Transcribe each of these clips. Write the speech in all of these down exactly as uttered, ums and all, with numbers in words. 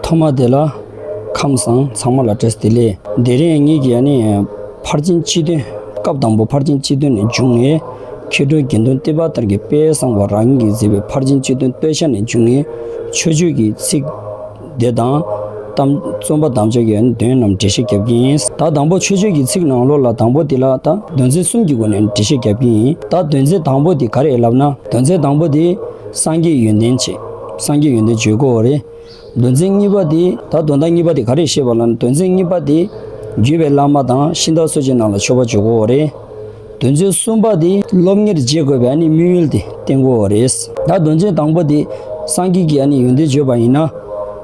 ཐོག་མ་དེ་ལ་ཁམས་བཟང་ཚང་མ་ལ་བཀྲ་ཤིས་བདེ་ལེགས། དེ་རིང་ངེད་ཀྱིས་ཨ་ནི་ཕར་ཕྱིན་སྤྱི་དོན། སྐབས་དང་པོ་ཕར་ཕྱིན་སྤྱི་དོན་ནས་བྱུང་བའི་མཁས་གྲུབ་དགེ་འདུན་ཏི་པ་ཏར་གྱི་དཔལ་བཟང་པོ་རང་ཉིད་ཀྱིས་མཛད་པའི་ཕར་ཕྱིན་སྤྱི་དོན་བསྟོད་བྱ་ནས་བྱུང་བའི་མཆོད་བརྗོད་ཀྱི་ཚིག་དེ་དང་། གཏམ། རྩོམ་པ་དམ་བཅའ་གི་དོན་རྣམས་འགྲེལ་བཤད་རྒྱབ་ཀྱི་ཡིན། ད་དང་པོ་མཆོད་བརྗོད་ཀྱི་ཚིག་ནང་ལོགས་ལ་དང་པོ་དེ་ལ་ད་དོན་ཚན་གསུམ་གྱི་སྒོ་ནས་འགྲེལ་བཤད་རྒྱབ་ཀྱི་ཡིན། ད་དོན་ཚན་དང་པོ་དེ་ག་རེ་ལབ་ན། དོན་ཚན་དང་པོ་དེ་སངས་རྒྱས་ཡོན་ཏན་བྱས། སངས་རྒྱས་ཡོན་ཏན་བརྗོད་དགོས་པ་རེད། དོན་ཚན་གཉིས་པ་དེ། ད་དོན་དག་གཉིས་པ་དེ་ག་རེ་བཤད་པ་ལབ་ན། དོན་ཚན་གཉིས་པ་དེ་བརྒྱུད་པའི་བླ་མ་དང་ཤིང་རྟ་གསོ་བྱེད་རྣམས་ལ་མཆོད་པ་བརྗོད་དགོས་པ་རེད། དོན་ཚན་གསུམ་པ་དེ་སློབ་གཉེར་བྱེད་དགོས་པའི་ཨ་ནི་དམིགས་ཡུལ་དེ་བསྟན་དགོས་པ་རེད། ད་དོན་ཚན་དང་པོ་དེ་སངས་རྒྱས་ཀྱི་ཨ་ནི་ཡོན་ཏན་བརྗོད་པ་ཡིན་ན།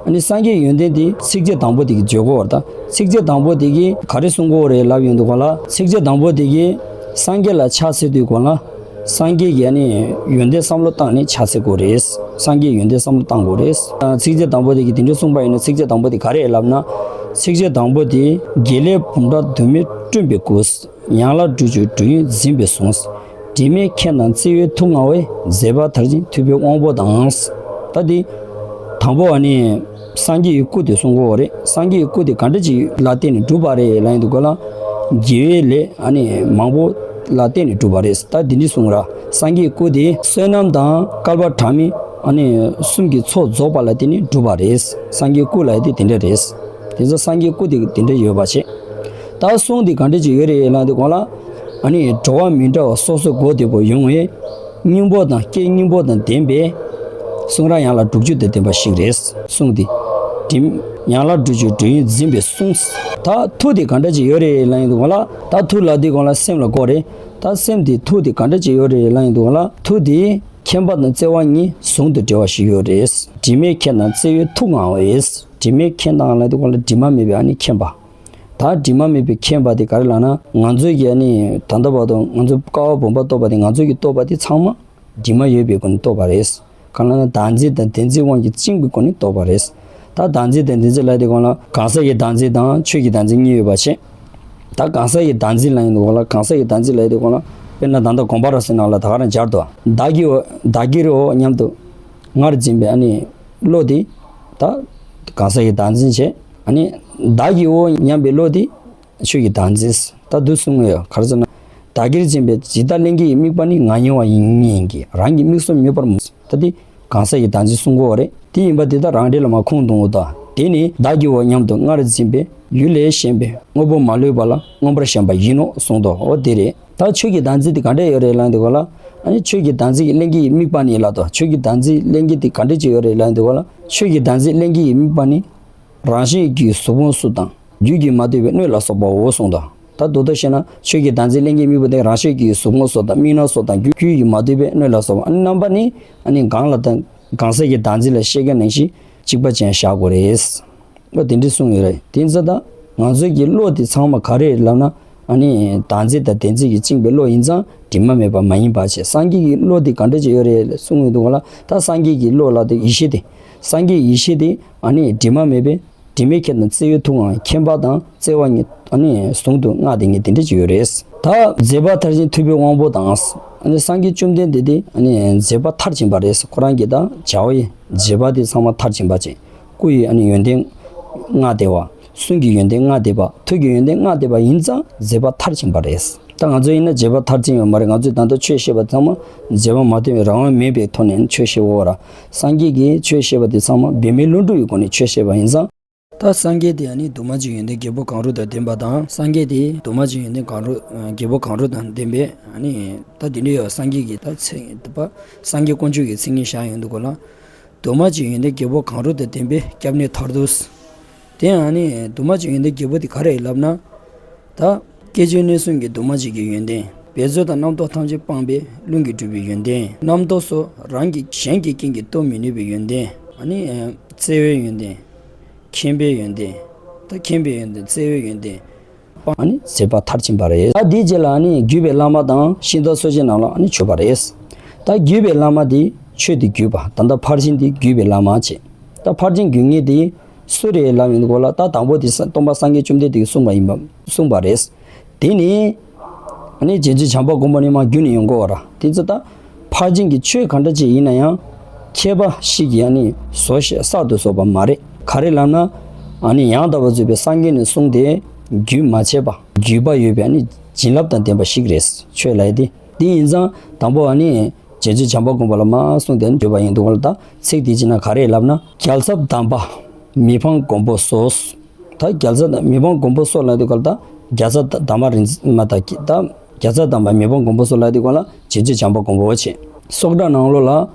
ཨ་ནི་སངས་རྒྱས་ཡོན་ཏན་དེ་ཚིགས་བཅད་དང་པོ་དེ་གིས་བརྗོད་དགོས་པ་རེད། ད་ཚིགས་བཅད་དང་པོ་དེ་གིས་ག་རེ་གསུང་གི་ཡོད་རེད་ལབ་ཡོང་དུས་སྒང་ལ། ཚིགས་བཅད་དང་པོ་དེ་གིས་སངས་རྒྱས་ལ་ཕྱག་འཚལ་དུས་སྒང་ལ། སངས་རྒྱས་ཀྱི་ཨ་ནི་ཡོན་ཏན་བསམ་བློ་བཏང་ནས་ཕྱག་འཚལ་དགོས་རེད། སངས་རྒྱས་ཡོན་ཏན་བསམ་བློ་བཏང་དགོས་རེད། ཚིགས་བཅད་དང་པོ་དེ་གིས་དེ་འདྲ་གསུངས་པ་ཡིན་ན། ཚིགས་བཅད་དང་པོ་དེ་ག་རེ་ལབ་ན། ཚིགས་བཅད་དང་པོ་དེ། དགེ་ལེགས་འབུམ་ཕྲག་དུ་མས་བསྐྲུན་པའི་སྐུ། ཡན་ལག་དྲུག་ཅུ་དྲུང་ཡིག་འཛིན་པའི་གཟུངས། དྲི་མེད་མཁྱེན་དང་བརྩེ་བའི་ཐུགས་མངའ་བས། མཛད་པ་མཐར་ཕྱིན་ཐུབ་པའི་དབང་པོ་དང་། ད་དེ་དང་པོ་ཨ་ནི་སངས་རྒྱས་ཀྱི་སྐུ་དེ་གསུང་གི་ཡོད་རེད། སངས་རྒྱས་ཀྱི་སྐུ་དེ་ག་འདྲ་ཅིག་ལ་བརྟེན་ནས་གྲུབ་པ་རེད་ལབ་ཡོང་དུས་སྒང་ལ། དགེ་བའི་ལས་ཨ་ནི་མང་པོ་ལ་བརྟེན་ནས་གྲུབ་པ་རེད། ད་འདི་འདྲ་གསུངས་ར། སངས་རྒྱས་ཀྱི་སྐུ་དེ་བསོད་ནམས་དང་བསྐལ་པ་གྲངས་མེད་ཨ་ནི་གསུམ་གྱི་ཚོགས་རྫོགས་པ་ལ་བརྟེན་ནས་གྲུབ་པ་རེད། སངས་རྒྱས་ཀྱི་སྐུ་ལབ་ཡ་དེ་དེ་འདྲ་རེད། དེ་ཚོ་སངས་རྒྱས་ཀྱི་སྐུ་དེ་དེ་འདྲ་ཡོད་པ་བྱས། ད་གསུང་དེ་ག་འདྲ་ཅིག་ཡོད་རེད་ལབ་དུས་སྒང་ལ། ཨ་ནི་འགྲོ་བ་མི་འདྲ་བ་སོ་སོའི་མགོ་བདེ་པོ་ཡོང་བའི་སྙིང་པོ་དང་། སྐད་སྙིང་པོ་དང་ལྡན་པའི་གསུང་རབ་ཡན་ལག་དྲུག་ཅུ་དང་ལྡན་པ་ཞིག་རེད། གསུང་དེ་དྲིམ། ཡན་ལག་དྲུག་ཅུ་དྲུང་ཡིག་འཛིན་པའི་གསུང་། ད་མཐུ་དེ་ག་འདྲ་ཅིག་ཡོད་རེད་ལབ་ཡོང་དུས་སྒང་ལ། ད་མཐུ་ལབ་དུས་སྒང་ལ་སེམས་ལ་གོ་རེད། ད་སེམས་དེ་མཐུ་དེ་ག་འདྲ་ཅིག་ཡོད་རེད་ལབ་ཡོང་དུས་སྒང་ལ། མཐུ་དེ་མཁྱེན་པ་དང་བརྩེ་བ་གཉིས་ཟུང་དུ་འབྲེལ་བ་ཞིག་ཡོད་རེད། དྲི་མེད་མཁྱེན་དང་བརྩེ་བའི་ཐུགས་མངའ་བས། དྲི་མེད་མཁྱེན་དང་ལབ་དུས་སྒང་ལ་དྲི་མ་མེད་པའི་ཨ་ནི་མཁྱེན་པ། ད་དྲི་མ་མེད་པའི་མཁྱེན་པ་དེ་ག་རེ་ལབ་ན། ང་ཚོའི་གི་ཨ་ནི་ད་ལྟ་བར་དུ་ང་ཚོ་ཀ་བ་བུམ་པ་རྟོགས་པ་དེ། ང་ཚོའི་གི་རྟོགས་པ་དེ་ཚང་མ་དྲི་མ་ཡོད་པའི་སྒོ་ནས་རྟོགས་པ་རེད། གང་ལབ་ན། བདག་འཛིན་དང་བདེན་འཛིན་དབང་གིས་བཅིངས་པའི་སྒོ་ནས་རྟོགས་པ་རེད། ད་བདག་འཛིན་དང་བདེན་འཛིན་ལབ་དུས་སྒང་ལ། གང་ཟག་གི་བདག་འཛིན་དང་ཆོས་ཀྱི་བདག་འཛིན་གཉིས་ཡོད་པ་བྱས། ད་གང་ཟག་གི་བདག་འཛིན་ལབ་ཡོང་དུས་སྒང་ལ། གང་ཟག་གི་བདག་འཛིན་ལབ་དུས་སྒང་ལ། དཔེར་ན་ད་ལྟ་དགོངས་པ་རབ་གསལ་ནང་ལ་ད་ག་རང་སྦྱར་འདུག་བདག་གིའོ། བདག་གིར་འོ་སྙམ་དུ་ངར་འཛིན་པའི་ཨ་ནི་བློ་དེ། ད་གང་ཟག་གི་བདག་འཛིན་བྱས། ཨ་ནི་བདག་གིའོ་སྙམ་པའི་བློ་དེ་ཆོས་ཀྱི་བདག་འཛིན། ད་འདི་གསུང་གི་ཡོད། ག་རེ་ཟེར་ན། བདག་གིར་འཛིན་པའི་ཇི་ལྟར་གླེང་གི་ཡི་དམིགས་པ་ནི། ང་ཉེ་བ་ཡིན་ཉིད་ཡིན་གྱི། རང་གི་མིག་སོགས་མོས་པར་མོས། ད་དེ་གང་ཟག་གི་བདག་འཛིན་གསུང་གི་ཡོད་རེད། དེ་ཡིན་པ་དེ་ད་རང་འགྲེལ་ལ་མར་ཁུངས་གཏོང་གི་འདུག་དེ་ནི་བདག་གིའོ་སྙམ་དུ་ངར་འཛིན་པའི་ཡུལ་ལས་གཞན་པའི་དངོས་པོ་མ་ལུས་པ་ལ་མངོན་པར་ཞེན་པ་ཡིན་ནོ་གསུངས་འདུག་འོ་དེ་རེད། ད་ཆོས་ཀྱི་བདག་འཛིན་དེ་ག་འདྲ་ཡོད་རེད་ལབ་དུས་སྒང་ལ། ཨ་ནི་ཆོས་ཀྱི་བདག་འཛིན་གྱི་གླེང་གི་ཡི་དམིགས་པ་ནི་ལབ་འདུག་ཆོས་ཀྱི་བདག་འཛིན་གླེང་གི་དེ་ག་འདྲ་ཅིག་ཡོད་རེད་ལབ་དུས་སྒང་ལ། ཆོས་ཀྱི་བདག་འཛིན་གླེང་གི་ཡི་དམིགས་པ་ནི། རང་བཞིན་གྱིས་གཟུགས་ཕུང་སོགས་དང་། རྒྱུད་ཀྱིས་མ་བསྡུས་པའི་སྣོད་ལ་སོགས་པའོ་གསུངས་དང་། ད་མདོར་བསྡུས་བཤད་ན། ཆོས་ཀྱི་བདག་འཛིན་གླེང་གི་དམིགས་པ་དེ་རང་བཞིན་གྱིས་གཟུགས་ཕུང་སོགས་དང་། དམིགས་སྣང་སོགས་དང་། རྒྱུད་རྒྱུད་ཀྱིས་མ་བསྡུས་པའི་སྣོད་ལ་སོགས་པ། ཨ་ནི་རྣམ་པ་ནི་ཨ་ནི་གང་ལ་ད་གང་ཟག་གི་བདག་འཛིན་ལ་བཤད་མཁན་ནང་བཞིན་གཅིག་པ་ཅན་བཞག་དགོས་རེད། ཨོ་དེ་འདྲ་གསུངས་ཡོད་རེད། དེ་ཚོ་ད་ང་ཚོའི་གི་བློ་དེ་ཚང་མ་ག་རེ་རེད་ལབ་ན། ཨ་ནི་བདག་འཛིན་དང་བདེན་འཛིན་གྱིས་བཅིངས་པའི་བློ་ཡིན་ཙང་དྲི་མ་མེད་པ་མ་ཡིན་པ་བྱས། སངས་རྒྱས་ཀྱི་བློ་དེ་ག་འདྲ་ཅིག་ཡོད་རེད་གསུངས་ཡོང་དུས་སྒང་ལ། ད་སངས་རྒྱས་ཀྱི་བློ་ལབ་དུས་ཡེ་ཤེས་དེ། སངས་རྒྱས་ཡེ་ཤེས་དེ་ཨ་ནི་དྲི་མ་མེད་པའི། དྲི་མེད་མཁྱེན་དང་བརྩེ་བའི་ཐུགས་མངའ། མཁྱེན་པ་དང་བརྩེ་བ་གཉིས་ཨ་ནི་ཟུང་དུ་མངའ་བསྡད་མཁན་དེ་འདྲ་ཅིག་ཡོད་རེད། ད་མཛད་པ་མཐར་ཕྱིན་ཐུབ་པའི་དབང་པོ་དང་། ཨ་ནི་སངས་རྒྱས་བཅོམ་ལྡན་འདས་དེ་ཨ་ནི་མཛད་པ་མཐར་ཕྱིན་པ་རེད། ཁོ་རང་གི་ད་བྱ་བའི་མཛད་པ་དེ་ཚང་མ་མཐར་ཕྱིན་པ་ཅིག་སྐུ་ཡི་ཨ་ནི་ཡོན་ཏན་མངའ་བསྡད་པ། གསུང་གི་ཡོན་ཏན་མངའ་བསྡད་པ། ཐུགས་ཀྱི་ཡོན་ཏན་མངའ་བསྡད་པ་ཡིན་ཙང་མཛད་པ་མཐར་ཕྱིན་པ་རེད། ད་ང་ཚོ་ཡིན་ན་མཛད་པ་མཐར་ཕྱིན་ཡོད་མ་རེད། ང་ཚོས་ད་ལྟ་ཆོས་བཤད་པ་ཚང་མ་མཛད་པ་མ་ཐོན་པའི་རང་དབང་མེད་པའི་ཐོག་ནས་ཆོས་བཤད་ཡོད་ར། སངས་རྒྱས་ཀྱིས་ཆོས་བཤད་པ་དེ་ཚང་མ་འབད་མེད་ལྷུན་གྲུབ་ཀྱི་སྒོ་ནས་ཆོས་བཤད་པ་ཡིན་ཙང་། ད་སངས་རྒྱས་དེ་ཨ་ནི་འདུས་མ་བྱས་ཡོན་ཏན་བརྒྱད་པོ་གང་རུང་དང་ལྡན་པ་དང་། སངས་རྒྱས་དེ་འདུས་མ་བྱས་ཡོན་ཏན་གང་རུང་བརྒྱད་པོ་གང་རུང་དང་ལྡན་པའི་ཨ་ནི་ད་དེ་འདྲ་ཡོད། སངས་རྒྱས་ཀྱི་ད་ཚེ་ད་སངས་རྒྱས་དཀོན་མཆོག་གི་མཚན་ཉིད་བཞག་ཡོང་དུས་སྒང་ལ། འདུས་མ་བྱས་ཡོན་ཏན་བརྒྱད་པོ་གང་རུང་དང་ལྡན་པའི་སྐྱབས་གནས་མཐར་ཐུག་དེ་ཨ་ནི་འདུས་མ་བྱས་ཡོན་ཏན་བརྒྱད་པོ་དེ་ག་རེ་ལབ་ན། ད་སྐྱེ་འཆི་གནས་གསུམ་གྱི་འདུས་མ་བྱས་ཀྱི་ཡོན་ཏན། འབད་རྩོལ་དང་རྣམ་རྟོག་ཐམས་ཅད་སྤངས་པའི་ཀློང་གིས་གྲུབ་པའི་ཡོན་ཏན། རྣམ་རྟོག་སོགས་རང་གི་གཞན་གྱི་རྐྱེན་གྱིས་རྟོགས་མི་ནུས་པའི་ཡོན་ཏན། ཨ་ནི་བརྩེ་བའི་ཡོན་ཏན། མཁྱེན་པའི་ཡོན་ཏན། ད་མཁྱེན་པའི་ཡོན་ཏན། བརྩེ་བའི་ཡོན་ཏན། ཨ་ནི་མཛད་པ་མཐར་ཕྱིན་པ་རེད། ད་དེའི་རྗེས་ལ་ཨ་ནི་བརྒྱུད་པའི་བླ་མ་དང་ཤིང་རྟ་གསོ་བྱེད་རྣམས་ལ་ཨ་ནི་མཆོད་པ་རེད། ད་བརྒྱུད་པའི་བླ་མ་དེ་ཆོས་དེ་བརྒྱུད་པ། ད་ལྟ་ཕར་ཕྱིན་དེ་བརྒྱུད་པའི་བླ་མ་བྱས། ད་ཕར་ཕྱིན་བརྒྱུད་མཁན་དེ་སུ་རེད་ལབ་ཡོང་དུས་སྒང་ལ། ད་དང་པོ་དེ་ས་སྟོན་པ་སངས་རྒྱས་བཅོམ་ལྡན་འདས་ཀྱིས་གསུངས་པ་ཡིན་པ། གསུངས་པ་རེད། དེ་ནི་ཨ་ནི་རྗེ་བཙུན་བྱམས་པ་མགོན་པོ་ནས་མར་བརྒྱུད་ནས་ཡོང་གི་ཡོད་ར། དེ་ཚོ་ད་ཕར་ཕྱིན་གྱི་ཆོས་ག་འདྲ་ཅིག་ཡིན་ན་ཡང་མཁས་པ་ཞིག་གིས་ཨ་ནི་བཟོ་བཞག་གསར་དུ་བཟོས་པ་མ་རེད། ག་རེ་ལབ་ན། ཨ་ནི་ཡང་དག་པར་རྫོགས་པའི་སངས་རྒྱས་ནས་གསུངས་ཏེ། རྒྱུན་མ་ཆད་པ་བརྒྱུད་པ་ཡོད་པའི་ཨ་ནི་བྱིན་རླབས་དང་ལྡན་པ་ཞིག་རེད། ཆོས་ལབ་ཡ་དེ། དེ་ཡིན་ཙང་དང་པོ་ཨ་ནི་རྗེ་བཙུན་བྱམས་པ་མགོན་པོ་ལ་མར་གསུངས་ཏེ་ཨ་ནི་བརྒྱུད་པ་ཡིན་འདུག་ག་ལ། ད་ཚིག་དེ་བྱས་ན་ག་རེ་ལབ་ན། རྒྱལ་ཚབ་དམ་པ་མི་ཕམ་མགོན་པོ་སོགས། ད་རྒྱལ་ཚབ་དམ་མི་ཕམ་མགོན་པོ་སོགས་ལབ་དུས་སྐབས་ལ། ད་རྒྱལ་ཚབ་དམ་པ་རིག་འཛིན་མ་དང་། ད་རྒྱལ་ཚབ་དམ་པ་མི་ཕམ་མགོན་པོ་སོགས་ལབ་དུས་སྐབས་ལ་རྗེ་བཙུན་བྱམས་པ་མགོན་པོ་བྱས། སོགས་སྒྲ་ནང་ལོགས་ལ།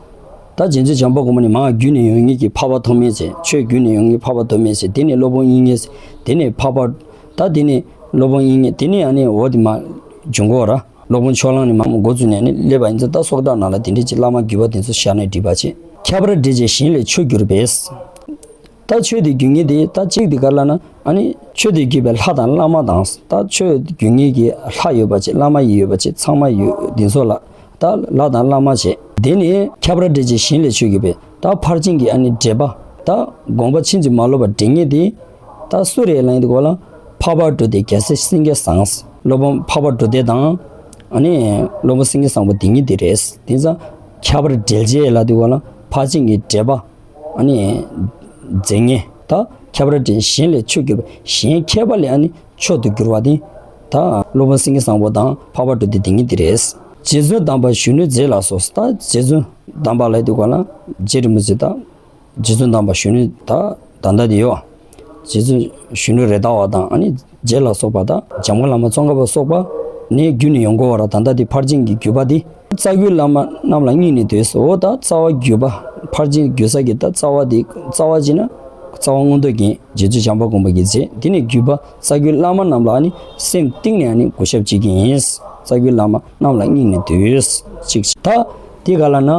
ད་རྗེ་བཙུན་བྱམས་པ་མགོན་པོ་ནི་མར་བརྒྱུད་ནས་ཡོང་མཁན་གྱི་འཕགས་པ་ཐོགས་མེད་བྱས། ཆོས་བརྒྱུད་ནས་ཡོང་མཁན་འཕགས་པ་ཐོགས་མེད་བྱས། དེ་ནས་སློབ་དཔོན་དབྱིག་གཉེན། དེ་ནས་འཕགས་པ། ད་དེ་ནས་སློབ་དཔོན་དབྱིག་གཉེན། དེ་ནས་ཨ་ནི་འོ་དེ་མར་འབྱུང་གི་ཡོད་ར། སློབ་དཔོན་ཕྱོགས་གླང་ནས་མར་འགོ་བཙུགས་ནས་ཨ་ནི་སླེབས་པ་ཡིན་ཙང་། ད་སོགས་སྒྲ་ནང་ལ་དེ་འདྲའི་ཅིག་བླ་མ་བརྒྱུད་པ་དེ་ཚོ་བཞག་ནས་བྲིས་པ་བྱས། ཁྱད་པར་འབྲེལ་བྱེད་གཞན་ལས་ཆོས་བརྒྱུད་པས། ད་ཆོས་དེ་བརྒྱུད་མཁན་དེ་ད་གཅིག་དེ་ག་རེ་ལབ་ན། ཨ་ནི་ཆོས་དེ་བརྒྱུད་པའི་ལྷ་དང་བླ་མ་དང་། ད་ཆོས་བརྒྱུད་མཁན་གྱི་ལྷ་ཡོད་པ་བྱས། བླ་མ་ཡི་ཡོད་པ་བྱས། ཚང་མ་ཡོད། དེ་ཚོ་ལ་ད་ལྷ་དང་བླ་མ་བྱས། དེ་ནས་ཁྱད་པར་འབྲེལ་བྱེད་གཞན་ལས་ཆོས་བརྒྱུད་པས། ད་ཕར་ཕྱིན་གྱི་ཨ་ནི་འགྲེལ་པ། ད་དགོངས་པ་ཕྱིན་ཅི་མ་ལོག་པ་འགྲེལ་མཁན་དེ་ད་སུ་རེད་ལབ་ཡིན་དུས་སྐབས་ལ། འཕགས་པ་སྒྲུབ་སྡེ་རྒྱལ་སྲས་སེང་གེ་བཟང་། སློབ་དཔོན་འཕགས་པ་སྒྲུབ་སྡེ་དང་། ཨ་ནི་སློབ་དཔོན་སེང་གེ་བཟང་པོ་དེ་གཉིས་དེ་རེད། དེ་ཙང་ཁྱད་པར་འབྲེལ་བྱེད་ལབ་དུས་སྐབས་ལ་ཕར་ཕྱིན་གྱི་འགྲེལ་པ། ཨ་ནི་མཛད་ངེས། ད་ཁྱད་པར་འབྲེལ་གཞན་ལས་ཆོས་བརྒྱུད་པ། གཞན་མཁས་པ་ལས་ཨ་ནི་མཆོག་ཏུ་གྱུར་པ་དེ། ད་སློབ་དཔོན་སེང་གེ་བཟང་པོ་དང་འཕགས་པ་སྒྲུབ་སྡེ་དེ་གཉིས་དེ་རེད། རྗེ་བཙུན་དམ་པ་གཞོན་ནུའི་མཛད་ལ་སོགས། ད་རྗེ་བཙུན་དམ་པ་ལབ་དུས་སྐབས་ལ་རྗེ་རིན་པོ་ཆེ། ད་རྗེ་བཙུན་དམ་པ་གཞོན་ནུ། ད་ད་ལྟ་དེ་ཡོད། རྗེ་བཙུན་གཞོན་ནུ་རེད་མདའ་བ་དང་། ཨ་ནི་རྗེ་ལ་སོགས་པ་དང་། འཇམ་མགོན་བླ་མ་ཙོང་ཁ་པ་སོགས་པ་ནས་བརྒྱུད་ནས་ཡོང་གི་ཡོད་ར། ད་ལྟ་དེ་ཕར་ཕྱིན་གྱི་བརྒྱུད་པ་དེ། རྩ་བརྒྱུད་བླ་མ་རྣམས་ལ་སྙིང་ནས་འདུད་ཟེར། འོ་ད་རྩ་བ་བརྒྱུད་པ། ཕར་ཕྱིན་བརྒྱུད་ས་གི་ད་རྩ་བ་དེ། རྩ་བ་བྱས་ན་རྩ་བ་མངོན་མཐོ་རྒྱན། རྗེ་བཙུན་བྱམས་པ་མགོན་པོ་གི་མཛད། དེ་ནས་བརྒྱུད་པ་རྩ་བརྒྱུད་བླ་མ་རྣམས་ལ་ཨ་ནི་སེམས་གཏིང་ནས་ཨ་ནི་གུས་ཞབས་བྱེད་ཀྱི་ཡིན། རྩ་བརྒྱུད་བླ་མ་རྣམས་ལ་སྙིང་ནས་འདུད། གཅིག་ད་དེ་ག་ལབ་ན།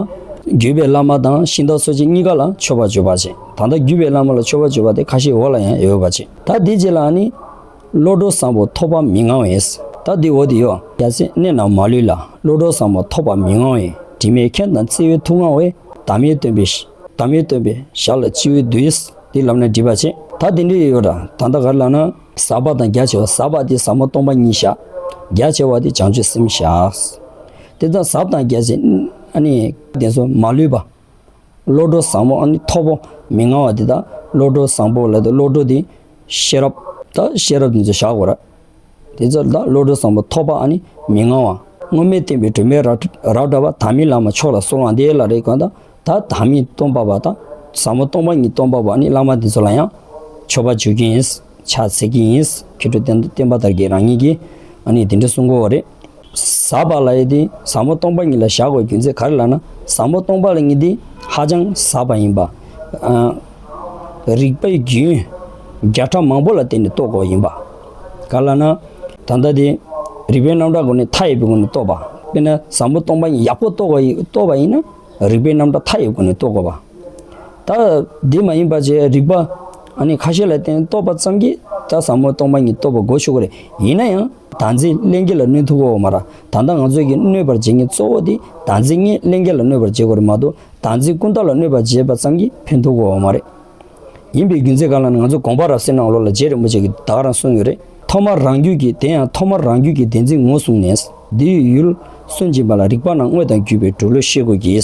བརྒྱུད་པའི་བླ་མ་དང་ཤིང་རྟ་མཚོ་ཆེན་གཉིས་ཀ་ལ་མཆོད་པ་བརྗོད་པ་བྱས། ད་ལྟ་བརྒྱུད་པའི་བླ་མ་ལ་མཆོད་པ་བརྗོད་པ་དེ་ཁ་ཤས་འོག་ལ་ཡང་ཡོད་པ་བྱས། ད་དེ་རྗེས་ལ་ཨ་ནི། བློ་གྲོས་བཟང་པོ་ཐོགས་པ་མི་མངའ་བས། ད་འདི་འོ་དེ་ཡོད། རྒྱལ་སྲས་གནས་རྣམས་མ་ལུས་ལ། བློ་གྲོས་བཟང་པོ་ཐོགས་པ་མི་མངའ་བས། དྲི་མེད་མཁྱེན་དང་བརྩེ་བའི་ཐུགས་མངའ་བས། དམ་ཡེ་སྟོན་པའི། དམ་ཡེ་སྟོན་པའི་ཞབས་ལ་སྤྱི་བོས་འདུད། འདི་ལབ་ན་འགྲིག་པ་བྱས། ད་དེ་འདྲ་ཡོད་ར། ད་ལྟ་ག་རེ་ལབ་ན། ཟབ་པ་དང་རྒྱ་ཆེ་བ། ཟབ་པ་དེ་ཟབ་མོ་སྟོང་པ་ཉིད་བཞག་རྒྱ་ཆེ་བ་དེ་བྱང་ཆུབ་སེམས་བཞག་དེ་ཙང་ཟབ་དང་རྒྱ་ཆེ། ཨ་ནི་དེ་ཚོ་མ་ལུས་པ། བློ་གྲོས་བཟང་པོ། ཨ་ནི་ཐོགས་པ་མི་མངའ་བ་དེ་དག་བློ་གྲོས་བཟང་པོ་ལབ་དུས། བློ་གྲོས་དེ་ཤེས་རབ། ད་ཤེས་རབ་དེ་ཚོ་བཞག་དགོས་ར། དེ་ཚོ་ད་བློ་གྲོས་བཟང་པོ་ཐོགས་པ་ཨ་ནི་མི་མངའ་བ། སྔོན་མེད་བསྟན་པའི་སྒྲོན་མེ་རབ་རབ་བཀྲ་བ། དམ་པའི་བླ་མ་མཆོག་ལ་གསོལ་བ་འདེབས་ལབ་རེད་གང་ལྟར། ད་དམ་ཡེ་སྟོན་པ་བ་དང་ཟབ་མོ་སྟོང་པ་ཉིད་སྟོན་པ་བ་ཨ་ནི་བླ་མ་དེ་ཚོ་ལ་ཡང་མཆོད་པ་བརྗོད་ཀྱི་ཡིན། ཕྱག་འཚལ་གྱི་ཡིན། མཁས་གྲུབ་བསྟན་བསྟན་པ་དར་རྒྱས་རང་ཉིད་ཀྱིས་ཨ་ནི་དེ་འདྲ་གསུང་གི་ཡོད་རེད། ཟབ་པ་ལབ་ཡས་དེ་ཟབ་མོ་སྟོང་པ་ཉིད་ལ་བཞག་དགོས་རྒྱུ་མཚན་ག་རེ་ལབ་ན། ཟབ་མོ་སྟོང་པ་ལབ་མཁན་དེ་ཧ་ཅང་ཟབ་པ་ཡིན་པ། ཨ། རིགས་པའི་རྒྱུན་བརྒྱ་ཕྲག་མང་པོ་ལ་བརྟེན་ནས་རྟོགས་དགོས་པ་ཡིན་པ། ག་རེ་ལབ་ན། ད་ལྟ་དེ་རིགས་པའི་རྣམ་གྲངས་སྒོ་ནས་མཐའ་ཡས་པའི་སྒོ་ནས་རྟོགས་པ། དཔེར་ན་ཟབ་མོ་སྟོང་པ་ཉིད་ཡག་པོ་རྟོགས་པ་ཡིན། རྟོགས་པ་ཡིན་ན། རིགས་པའི་རྣམ་གྲངས་མཐའ་ཡས་སྒོ་ནས་རྟོགས་དགོས་པ། ད་འདི་མ་ཡིན་པ་བྱས་རིགས་པ་ཨ་ནི་ཁ་ཤས་ལ་བརྟེན་ནས་རྟོགས་པ་ཙམ་གྱིས་ད་ཟབ་མོ་སྟོང་པ་ཉིད་རྟོགས་པ་གོ་ཆོག་གི་རེད། ཡིན་ན་ཡང་བདག་འཛིན་ལྷན་སྐྱེས་ལ་གནོད་ཐུབ་ཀྱི་ཡོད་མ་རེད། ད་ལྟ་ང་ཚོས་ཀྱི་གནོད་པར་བྱེད་མཁན་གཙོ་བོ་དེ་བདག་འཛིན་ལྷན་སྐྱེས་ལ་གནོད་པར་བྱེད་དགོས་རེད་མ་གཏོགས། བདག་འཛིན་ཀུན་བཏགས་ལ་གནོད་པར་བྱེད་པ་ཙམ་གྱིས་ཕན་ཐོགས་ཀྱི་ཡོད་མ་རེད། ཡིན་པའི་རྒྱུ་མཚན་ག་རེ་ལབ་ན། ང་ཚོ་དགོངས་པ་རབ་གསལ་ནང་ལོགས་ལ་རྗེ་རིན་པོ་ཆེ་གིས་ད་ག་རང་གསུངས་ཡོད་རེད། ཐོག་མར་རང་རྒྱུད་ཀྱི། དེ་ཡང་ཐོག་མར་རང་རྒྱུད་ཀྱི་བདེན་འཛིན་ངོས་བཟུང་ནས། འདི་ཡི་ཡུལ་སུན་འབྱིན་པ་ལ། རིགས་པ་རྣམས་དངོས་དང་བརྒྱུད་པའི་གྲོགས་ལུགས་ཤེས་དགོས་ཀྱི།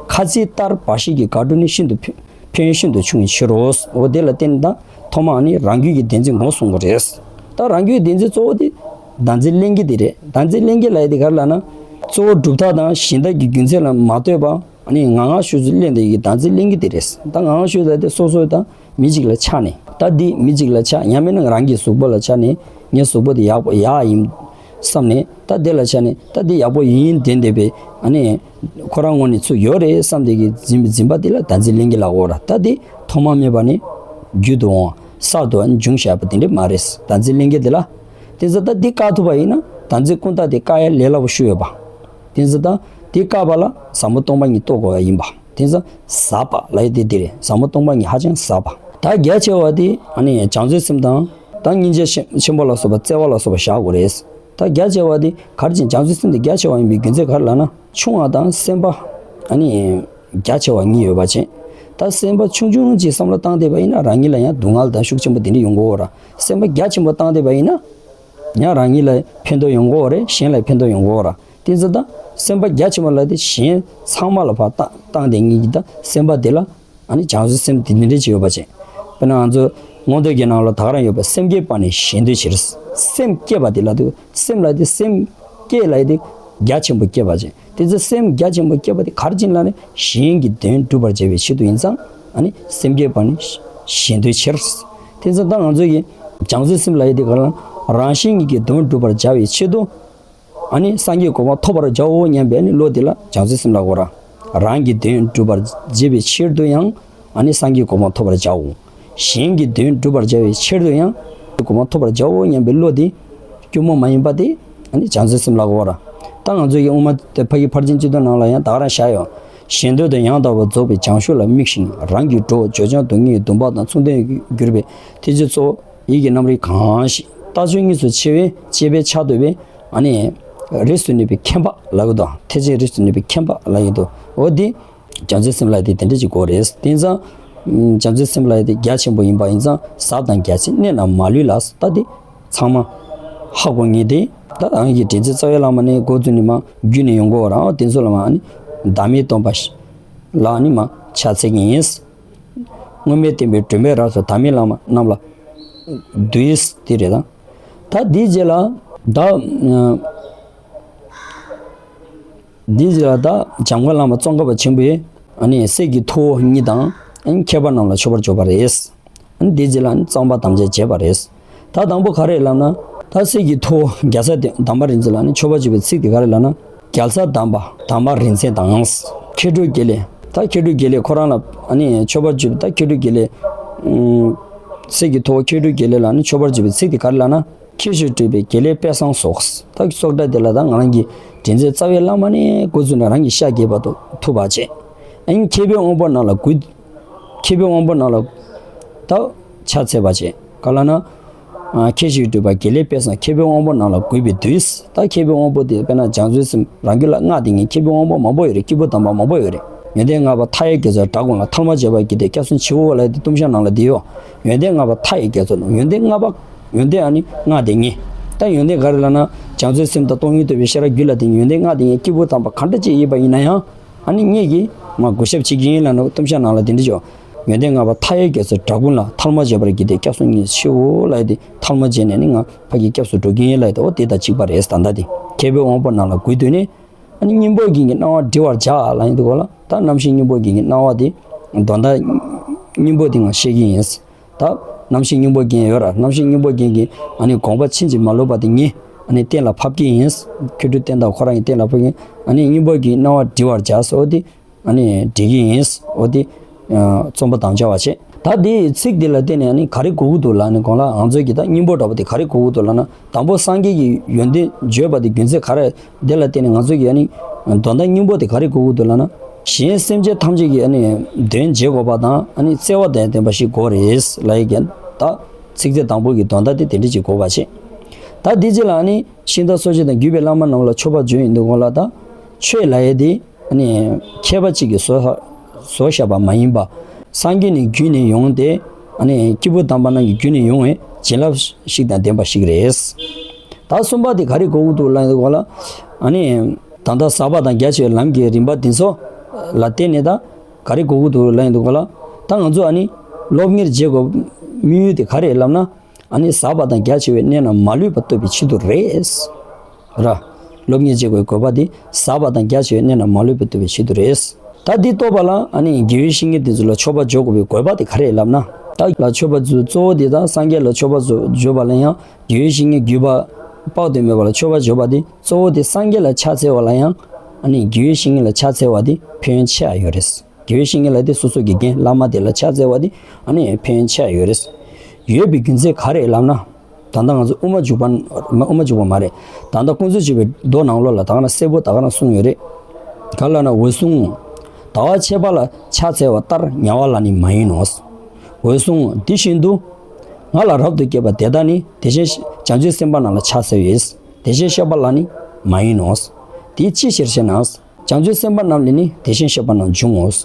ཁ་ཚིག་ལྟར་བར་ཤེས་ཀྱི་དགག་སྒྲུབ་ནི་ཤིན་ཏུ་ཕན་ཕན་ཡོན་ཤིན་ཏུ་ཆུང་བའི་ཕྱིར་རོ། འོ་དེ་ལ་བརྟེན་ད་ཐོག་མར་ནི་རང་རྒྱུད་ཀྱི་བདེན་འཛིན་ངོས་བཟུང་དགོས་རེད། ད་རང་རྒྱུད་བདེན་འཛིན་གཙོ་བོ་དེ་བདག་འཛིན་ལྷན་སྐྱེས་དེ་རེད། བདག་འཛིན་ལྷན་སྐྱེས་ལབ་ཡས་དེ་ག་རེ་ལབ་ན། གཙོ་བོ་གྲུབ་མཐའ་དང་གཞན་དག་གི་རྒྱུ་མཚན་ལ་མ་ལྟོས་པར། ཨ་ནི་ངང་ངམ་ཤུགས་སུ་གླེང་བསྡད་ཀྱི་བདག་འཛིན་ལྷན་སྐྱེས་དེ་རེད། ད་ངང་ངམ་ཤུགས་ལབ་དེ་སོ་སོའི་ད་མི་གཅིག་ལ་ཆགས་ནས། ད་འདི་མི་གཅིག་ལ་ཆགས། ཡང་མིན་ན་རང་གི་གཟུགས་པོ་ལ་ཆགས་ནས། ངའི་གཟུགས་པོ་དེ་ཡག་པོ་ཡག་ཡིན་བསམ་ནས། ད་དེ་ལ་ཆགས་ནས། ད་འདི་ཡག་པོ་ཡིན་བདེན་བསྡད་པའི། ཨ་ནི་ཁོ་རང་ངོས་ནས་ཚུར་ཡོད་རེད་བསམ་བསྡད་ཀྱི་འཛིན་འཛིན་པ་དེ་ལ་བདག་འཛིན་ལྷན་སྐྱེས་ལབ་དགོས་ར། ད་འདི་ཐོག་མ་མེད་པ་ནས་རྒྱུན་དུ་འོང་། གསར་དུ་འབྱུང་བཞག་པ་དེ་འདྲ་མ་རེད། བདག་འཛིན་ལྷན་སྐྱེས་དེ་ལ། དེ་ཚོ་ད་འདི་བཀག་ཐུབ་པ་ཡིན་ན། བདག་འཛིན་ཀུན་བཏགས་དེ་བཀག་ཡ་ལས་སླ་པོ་ཞིག་ཡོད་པ། དེ་ཚོ་ད་དེ་བཀག་པ་ལ་ཟབ་མོ་སྟོང་པ་ཉིད་རྟོགས་དགོས་པ་ཡིན་པ། དེ་ཚོ་ཟབ་པ་ལབ་ཡས་དེ་འདི་རེད། ཟབ་མོ་སྟོང་པ་ཉིད་ཧ་ཅང་ཟབ་པ། ད་རྒྱ་ཆེ་བ་དེ་ཨ་ནི་བྱང་ཆུབ་སེམས་དང་། ད་སྙིང་རྗེ་ཆེན་ཆེན་པོ་ལ་སོགས་པ། བརྩེ་བ་ལ་སོགས་པ་བཞག་དགོས་རེད། ད་རྒྱ་ཆེ་བ་དེ་ག་རེ་བྱས། བྱང་ཆུབ་སེམས་དེ་རྒྱ་ཆེ་བ་ཡིན་པའི་རྒྱུ་མཚན་ག་རེ་ལབ་ན། ཆུང་བ་དང་སེམས་པ་ཨ་ནི་རྒྱ་ཆེ་བ་གཉིས་ཡོད་པ་བྱས། ད་སེམས་པ་ཆུང་ཆུང་ཅིག་བསམ་བློ་བཏང་བསྡད་པ་ཡིན་ན། རང་ཉིད་ལ་ཡང་སྡུག་བསྔལ་དང་ཤུགས་ཆེན་པོ་དེ་འདྲ་ཡོང་གི་ཡོད་ར། སེམས་པ་རྒྱ་ཆེན་པོ་བཏང་བསྡད་པ་ཡིན་ན། ཡང་རང་ཉིད་ལ་ཕན་ཐོགས་ཡོང་གི་ཡོད་རེད། གཞན་ལ་ཕན་ཐོགས་ཡོང་གི་ཡོད་ར། དེ་ཚོ་ད་སེམས་པ་རྒྱ་ཆེན་པོ་ལབ་དེ་གཞན་ཚང་མ་ལ་ཕར་བཏང་བཏང་བསྡད་མཁན་གྱི་ད་སེམས་པ་དེ་ལ། ཨ་ནི་བྱང་ཆུབ་སེམས་དེ་འདི་འདྲ་ཅིག་ཡོད་པ་བྱས། དཔེར་ན་ང་ཚོ་མངོན་བསྟོད་ཀྱི་ནང་ལ་ད་ག་རང་ཡོད་པ། སེམས་བསྐྱེད་པ་ནི་གཞན་དོན་ཕྱིར། སེམས་བསྐྱེད་པ་དེ་ལ་དུ་སེམས་ལ་དེ་སེམས་བསྐྱེད་ལ་དེ་རྒྱ་ཆེན་པོ་བསྐྱེད་པ་ཅན། དེ་ཚེ་སེམས་རྒྱ་ཆེན་པོ་བསྐྱེད་པ་དེ་ག་རེ་བྱེད་ལ་ནི་གཞན་གྱི་དོན་སྒྲུབ་པར་བྱེད་པའི་ཆེད་དུ་ཡིན་ཙང་། ཨ་ནི་སེམས་བསྐྱེད་པ་ནི་གཞན་དོན་ཕྱིར། དེ་ཚེ་ད་ང་ཚོ་ཡི་བྱང་ཆུབ་སེམས་ལ་ཡི་དེ་ག་ལ་རང་གཞན་གཉིས་ཀྱི་དོན་སྒྲུབ་པར་བྱ་བའི་ཆེད་དུ། ཨ་ནི་སངས་རྒྱས་གོ་འཕང་ཐོབ་པར་བྱའོ་སྙམ་པའི་ཨ་ནི་བློ་དེ་ལ་བྱང་ཆུབ་སེམས་ལབ་དགོས་ར། རང་གི་དོན་སྒྲུབ་པར་བྱེད་པའི་ཕྱིར་དུ་ཡང་ཨ་ནི་སངས་རྒྱས་གོ་འཕང་ཐོབ་པར་བྱའོ། གཞན་གྱི་དོན་སྒྲུབ་པར་བྱ་བའི་ཕྱིར་དུ་ཡང་གོ་འཕང་ཐོབ་པར་བྱའོ་སྙམ་པའི་བློ་དེ་སྐྱོ་མོ་མ་ཡིན་པ་དེ་ཨ་ནི་བྱང་ཆུབ་སེམས་ལབ་དགོས་ར། ད་ང་ཚོ་ཡི་དབུ་མ་དེ་ཕ་གི་ཕར་ཕྱིན་སྤྱི་དོན་ནང་ལ་ཡང་ད་ག་རང་བཞག་ཡོད། གཞན་དོན་དུ་ཡང་དག་པར་རྫོགས་པའི་བྱང་ཆུབ་ལ་དམིགས་ཤིང་། རང་གི་གྲོགས་འབྱོར་བྱང་སྡུག་བསྔལ་གྱི་སྡོམ་པ་དང་མཚུངས་ལྡན་གྱུར་པའི་དེ་ཚེ་གཙོ་བོ་ཡིད་ཀྱི་རྣམ་རིག་གང་ཞིག་ལྟ་སྤྱོད་གཉིས་སུ་ཕྱེ་བས་དཔྱད་པས་ཆགས་འདོད་པས། ཨ་ནི་རིས་སུ་གནས་པའི་ཁྱད་འཕགས་ལབ་ཀྱི་འདུག་ཐེག་ཆེན་རིས་སུ་གནས་པའི་ཁྱད་འཕགས་ལབ་ཀྱི་འདུག་འོ་འདི་བྱང་ཆུབ་སེམས་ལ་དེ་དེ་འདྲ་ཅིག་དགོས་རེད། དེ་ཙང་བྱང་ཆུབ་སེམས་ལ་དེ་རྒྱ་ཆེན་པོ་ཡིན་པ་ཡིན་ཙང་ཟབ་དང་རྒྱ་ཆེ་གནས་རྣམས་མ་ལུས་ལ། ད་དེ་ཚང་མ་ཧ་གོ་ངེས་ཏེ། ད་རང་གི་དྲིན་ཅན་རྩ་བའི་བླ་མ་ནས་འགོ་བཙུགས་ནས་མ་བརྒྱུད་ནས་ཡོང་དགོས་རང་དེ་ཚོ་ལ་མ་ཨ་ནི་བདག་མེད་སྟོན་པ་ལ་ཨ་ནི་མ་ཕྱག་འཚལ་གྱི་ཡིན། སྔོན་མེད་བསྟན་པའི་སྒྲོན་མེ་རབ་སོན་བདག་མེད་བླ་མ་རྣམས་ལ་འདུད། དེ་རེད་ད། ད་དེའི་རྗེས་ལ་ད་དེའི་རྗེས་ལ་ད་འཇམ་མགོན་བླ་མ་ཙོང་ཁ་པ་ཆེན་པོས་ཨ་ནི་གསེར་གྱི་ཐུ་བོ་གཉིས་དང་ཨ་ནི་མཁས་པ་རྣམས་ལ་མཆོད་པར་བརྗོད་པ་རེད། ཨ་ནི་དེའི་རྗེས་ལ་ཨ་ནི་གཙང་པ་དམ་བཅའ་བྱས་པ་རེད། ད་དང་པོ་ག་རེ་ལབ་ན། ད་གསེར་གྱི་ཐུ་བོ་རྒྱལ་ཚབ་དམ་པ་རིག་འཛིན་ལ་ཨ་ནི་མཆོད་པ་བརྗོད་པའི་ཚིག་དེ་ག་རེ་ལབ་ན། རྒྱལ་ཚབ་དམ་པ་དམ་པ་རིག་འཛིན་དང་། མཁས་གྲུབ་དགེ་ལེགས། ད་མཁས་གྲུབ་དགེ་ལེགས་ཁོ་རང་ལ་ཨ་ནི་མཆོད་པ་བརྗོད་པ། ད་མཁས་གྲུབ་དགེ་ལེགས། ཨུམ། གསེར་གྱི་ཐུ་བོ་མཁས་གྲུབ་དགེ་ལེགས་ལ་ཨ་ནི་མཆོད་པ་བརྗོད་པའི་ཚིག་དེ་ག་རེ་ལབ་ན། མཁས་གྲུབ་སྤྲུལ་པའི་དགེ་ལེགས་དཔལ་བཟང་སོགས། ད་སོགས་སྒྲ་དེ་ལ་ད་ང་རང་གི་དྲིན་ཅན་རྩ་བའི་བླ་མ་ནས་འགོ་བཙུགས་ནས་རང་གི་ཤ་རྒྱས་པ་དུ་ཐུབ་པ་བྱས། ཨ་ནི་མཁས་པའི་དབང་པོ་རྣམས་ལ་གུས། མཁས་པའི་དབང་པོ་རྣམས་ལ་ད་ཕྱག་འཚལ་བ་བྱས། ག་ལབ་ན། ཨ། མཁས་གྲུབ་སྤྲུལ་པ་དགེ་ལེགས་དཔལ་བཟང་མཁས་པའི་དབང་པོ་རྣམས་ལ་གུས་པས་འདུད། ད་མཁས་པའི་དབང་པོ་དེ་དཔེར་ན་བྱང་ཆུབ་སེམས་རང་རྒྱུད་ལ་སྔགས་དེ་ངས་མཁས་པའི་དབང་པོ་མང་པོ་ཡོད་རེད། སྐྱེས་བུ་དམ་པ་མང་པོ་ཡོད་རེད། ཡོན་ཏན་ལྔ་པ་མཐའ་ཡས་དགེ་ཚོགས་དགྲ་མགོན་ལ། ཐལ་མོ་སྦྱར་བ་གྱིས་ཏེ་སྐྱབས་སུ་མཆིའོ་ལབ་དེ་གཏུམ་ཤ་ནང་ལ་དེ་ཡོད། ཡོན་ཏན་ལྔ་པ་མཐའ་ཡས་དགེ་ཚོགས། ཡོན་ཏན་ལྔ་པ། ཡོན་ཏན་ཨ་ནི་ལྔ་དེ་ངས། ད་ཡོན་ཏན་ག་རེ་ལབ་ན། བྱང་ཆུབ་སེམས་དང་སྟོང་ཉིད་རྟོགས་པའི་ཤེས་རབ་རྒྱུད་ལ་ལྡན། ཡོན་ཏན་ལྔ་དེ་ངས་སྐྱེས་བུ་དམ་པ་གང་འདྲ་ཅིག་ཡིན་པ་ཡིན་ན་ཡང་། ཨ་ནི་ངེད་ཀྱིས་མ་གུས་ཞབས་བྱེད་ཀྱི་ཡིན་ལབ་ནས་གཏུམ་ཤ་ནང་ལ་དེ་འདྲ་བྱོས། ཡོན་ཏན་ལྔ་པ་མཐའ་ཡས་དགེ་ཚོགས་དགྲ་མགོན་ལ། ཐལ་མོ་སྦྱར་བ་གྱིས་ཏེ་སྐྱབས་སུ་མཆིའོ་ལབ་དེ་ཐལ་མོ་སྦྱར་ནས་ནི་ང་ཕ་གི་སྐྱབས་སུ་འགྲོ་གི་ཡིན་ལབ་དེ། འོ་དེ་དང་གཅིག་པ་རེད། ད་ལྟ་དེ་མཁས་པའི་དབང་པོ་རྣམས་ལ་གུས་འདུད་ནས། ཨ་ནི་སྙིང་པོ་རྒྱན་གྱི་སྣང་བ་བྲི་བར་བྱ་ལབ་ཡིན་དུས་གོ་ལ། ད་རྣམ་ཤེས་སྙིང་པོ་རྒྱན་གྱི་སྣང་བ་དེ་དོན་དག་སྙིང་པོ་དེ་ང་བཤད་ཀྱི་ཡིན། ད་རྣམ་ཤེས་སྙིང་པོ་རྒྱན་ཡོད་ར། རྣམ་ཤེས་སྙིང་པོ་རྒྱན་གྱི་ཨ་ནི་དགོངས་པ་ཕྱིན་ཅི་མ་ལོག་པ་དེ་ངས་ཨ་ནི་གཏན་ལ་ཕབ་ཀྱི་ཡིན། མཁས་གྲུབ་བསྟན་དར་ཁོ་རང་གིས་གཏན་ལ་ཕབ་ཀྱི་ཡིན། ཨ་ནི་སྙིང་པོ་རྒྱན་གྱི་སྣང་བ་བྲི་བར་བྱ་ཟེར་འོ་དེ་ཨ་ནི་བྲི་གི་ཡིན། འོ་དེ་རྩོམ་པ་དམ་བཅའ་བ་བྱས། ད་དེའི་ཚིག་དེ་ལ་བརྟེན་ནས་ཨ་ནི་ག་རེ་གོ་གི་འདུག་ལབ་ནས་གོང་ལ་ང་ཚོ་གི་ད་སྙིང་པོ་འདྲ་པོ་དེ་ག་རེ་གོ་གི་འདུག་ལབ་ན། དང་པོ་སངས་རྒྱས་ཀྱི་ཡོན་ཏན་བརྗོད་པ་དེ་རྒྱུ་མཚན་ག་རེ། དེ་ལ་བརྟེན་ནས་ང་ཚོ་གི་ཨ་ནི་དོན་དག་སྙིང་པོ་དེ་ག་རེ་གོ་གི་འདུག་ལབ་ན། གཞན་སེམས་ཅན་ཐམས་ཅད་ཀྱི་ཨ་ནི་དོན་བྱེད་དགོས་པ་དང་ཨ་ནི་བརྩེ་བ་དང་ལྡན་པ་ཞིག་དགོས་རེད་ལབ་ཡི་གེ། ད་ཚིག་ཚད་དང་པོ་གི་དོན་དག་དེ་དེ་འདྲ་ཅིག་གོ་བ་བྱས། ད་དེ་རྗེས་ལ་ཨ་ནི་ཤིང་རྟ་སོགས་ཆེན་དང་བརྒྱུད་པའི་བླ་མ་རྣམས་ལ་མཆོད་པ་བརྗོད་ཡོང་དུས་གོང་ལ། ད་ཆོས་ལབ་ཡས་དེ་ཨ་ནི་མཁས་པ་གཅིག་གིས་བཟོ་བཟོ་བཞག་པ་མ་ཡིན་པ། སངས་རྒྱས་ནས་བརྒྱུད་ནས་ཡོང་སྟེ་ཨ་ནི་སྐྱེས་བུ་དམ་པ་རྣམས་ཀྱིས་བརྒྱུད་ནས་ཡོང་བའི་བྱིན་རླབས་ཤིག་དང་ལྡན་པ་ཞིག་རེད། ད་གསུམ་པ་དེ་ག་རེ་གོ་གི་འདུག་ལབ་ཡོང་དུས་གོང་ལ། ཨ་ནི་ད་ལྟ་ཟབ་པ་དང་རྒྱ་ཆེ་བའི་ལམ་གྱི་རིམ་པ་འདི་ཚོ་ལ་བརྟེན་ནས་ད་ག་རེ་གོ་གི་འདུག་ལབ་ཡོང་དུས་གོང་ལ། ད་ང་ཚོ་ཨ་ནི་སློབ་གཉེར་བྱེད་དགོས་དམིགས་ཡུལ་དེ་ག་རེ་ལབ་ན། ཨ་ནི་ཟབ་པ་དང་རྒྱ་ཆེ་བའི་གནས་རྣམས་མ་ལུས་པ་ཐོབ་པའི་ཆེད་དུ་རེད། ར། སློབ་གཉེར་བྱེད་དགོས་དགོས་པ་དེ་ཟབ་པ་དང་རྒྱ་ཆེ་བའི་གནས་རྣམས་མ་ལུས་པ་ཐོབ་པའི་ཆེད་དུ་རེད། ད་འདི་རྟོགས་པ་ལ་ཨ་ནི་དགེ་བའི་བཤེས་གཉེན་དེ་ཚོ་ལ་མཆོད་པ་བརྗོད་དགོས་པའི་དགོས་པ་དེ་ག་རེ་ལབ་ན། ད་ལ་མཆོད་པ་བརྗོད་གཙོ་བོ་དེ་དང་སངས་རྒྱས་ལ་མཆོད་པ་བརྗོད་བརྗོད་པ་ལ་ཡང་དགེ་བའི་བཤེས་གཉེན་བརྒྱུད་པ་དཔག་ཏུ་མེད་པ་ལ་མཆོད་པ་བརྗོད་པ་དེ་གཙོ་བོ་དེ་སངས་རྒྱས་ལ་ཕྱག་འཚལ་བ་ལ་ཡང་ཨ་ནི་དགེ་བའི་བཤེས་གཉེན་ལ་ཕྱག་འཚལ་བ་དེ་ཕན་ཡོན་ཆེ་བ་ཡོད་རེད། དགེ་བའི་བཤེས་གཉེན་ལ་དེ་སོ་སོ་དགེ་རྒན་བླ་མ་དེ་ལ་ཕྱག་འཚལ་བ་དེ་ཨ་ནི་ཕན་ཡོན་ཆེ་བ་ཡོད་རེད། ཡོད་པའི་རྒྱུ་མཚན་ག་རེ་ལབ་ན། ད་ལྟ་ང་ཚོ་དབུ་མ་འཇུག་པ་མ་དབུ་མ་འཇུག་པ་མ་རེད། ད་ལྟ་ཀུན་རྫོབ་འཇུག་པའི་མདོ་ནང་ལོགས་ལ་ད་ག་ན་གསལ་པོ་ད་ག་ན་གསུངས་ཡོད་རེད། ག་ལབ་ན། འོད་སྲུང་། ཟླ་བ་ཕྱེད་པ་ལ་ཕྱག་འཚལ་བ་ལྟར་ཉ་པ་ལ་ནི་མ་ཡིན་ནོ། འོད་སྲུང་། འདི་བཞིན་དུ་ང་ལ་རབ་ཏུ་བསྐྱེད་པ་དེ་དག་ནི་དེ་བཞིན་བྱང་ཆུབ་སེམས་དཔའ་རྣམས་ལ་ཕྱག་འཚལ་བས། དེ་བཞིན་གཤེགས་པ་ལ་ནི་མ་ཡིན་ནོ། དེ་ཅིའི་ཕྱིར་ཞེ་ན། བྱང་ཆུབ་སེམས་དཔའ་རྣམས་ལས་ནི་དེ་བཞིན་གཤེགས་པ་རྣམས་འབྱུང་ངོ་།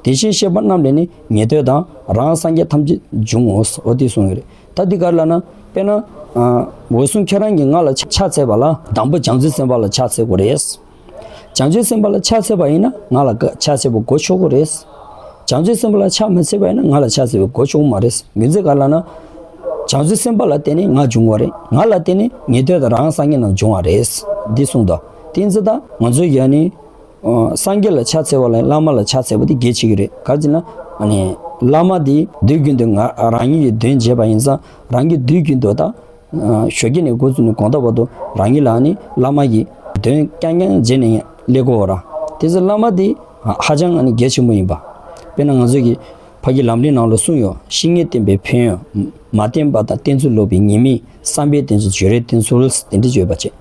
དེ་བཞིན་གཤེགས་པ་རྣམས་ལས་ནི་ཉན་ཐོས་དང་རང་སངས་རྒྱས་ཐམས་ཅད་འབྱུང་ངོ་། འོ་དེ་གསུངས་ཡོད་རེད། ད་འདི་ག་རེ་ལབ་ན། དཔེར་ན། ཨ། འོད་སྲུང་ཁྱེད་རང་གིས་ང་ལ་ཕྱག་འཚལ་བ་ལ་དང་པོ་བྱང་ཆུབ་སེམས་དཔའ་ལ་ཕྱག་འཚལ་དགོས་རེད། བྱང་ཆུབ་སེམས་དཔའ་ལ་ཕྱག་འཚལ་བ་ཡིན་ན་ང་ལ་ཕྱག་འཚལ་བ་དགོས་ཆོག་གི་རེད། བྱང་ཆུབ་སེམས་དཔའ་ལ་ཕྱག་མ་འཚལ་བ་ཡིན་ན་ང་ལ་ཕྱག་འཚལ་བའི་གོ་ཆོད་མ་རེད། མི་ཚེ་ག་ལ་ན། བྱང་ཆུབ་སེམས་དཔའ་ལ་བརྟེན་ནས་ང་བྱུང་བ་རེད། ང་ལ་བརྟེན་ནས་ཉན་ཐོས་དང་རང་སངས་རྒྱས་རྣམས་བྱུང་བ་རེད། འདི་གསུངས་འདུག་དེ་ཚོ་ད་ང་ཚོའི་ཡ་ནི། སངས་རྒྱས་ལ་ཕྱག་འཚལ་བ་ལས་བླ་མ་ལ་ཕྱག་འཚལ་བ་དེ་གལ་ཆེ་གི་རེད། ག་རེ་ཟེར་ན། ཨ་ནི། བླ་མ་དེ་དུས་རྒྱུན་དུ་ང་རང་ཉིད་ཀྱི་དོན་བྱེད་པ་ཡིན་ཙང་རང་གིས་དུས་རྒྱུན་དུ་ད། ཞོགས་ཀྱི་ནས་འགོ་བཙུགས་ནས་དགོང་དག་བར་དུ་རང་ཉིད་ལ་ནི་བླ་མ་ཡི་དོན་རྐྱང་རྐྱང་བྱས་ནས་སླེབས་དགོས་པ་ར། དེ་ཚེ་བླ་མ་དེ་ཧ་ཅང་ནི་གལ་ཆེན་པོ་ཡིན་པ། དཔེར་ན་ང་ཚོ་གི་ཕ་གི་ལམ་རིམ་ནང་ལ་གསུངས་ཡོད། བཤེས་གཉེན་བསྟེན་པའི་ཕན་ཡོན། མ་བསྟེན་པ་དང་བསྟེན་ཚུལ་ལོག་པའི་ཉེས་དམིགས། བསམ་པའི་དོན་བྱེད་བརྗོད་རེས་བསྟེན་ཚུལ་དེ་འདྲ་བརྗོད་པ་བྱེད།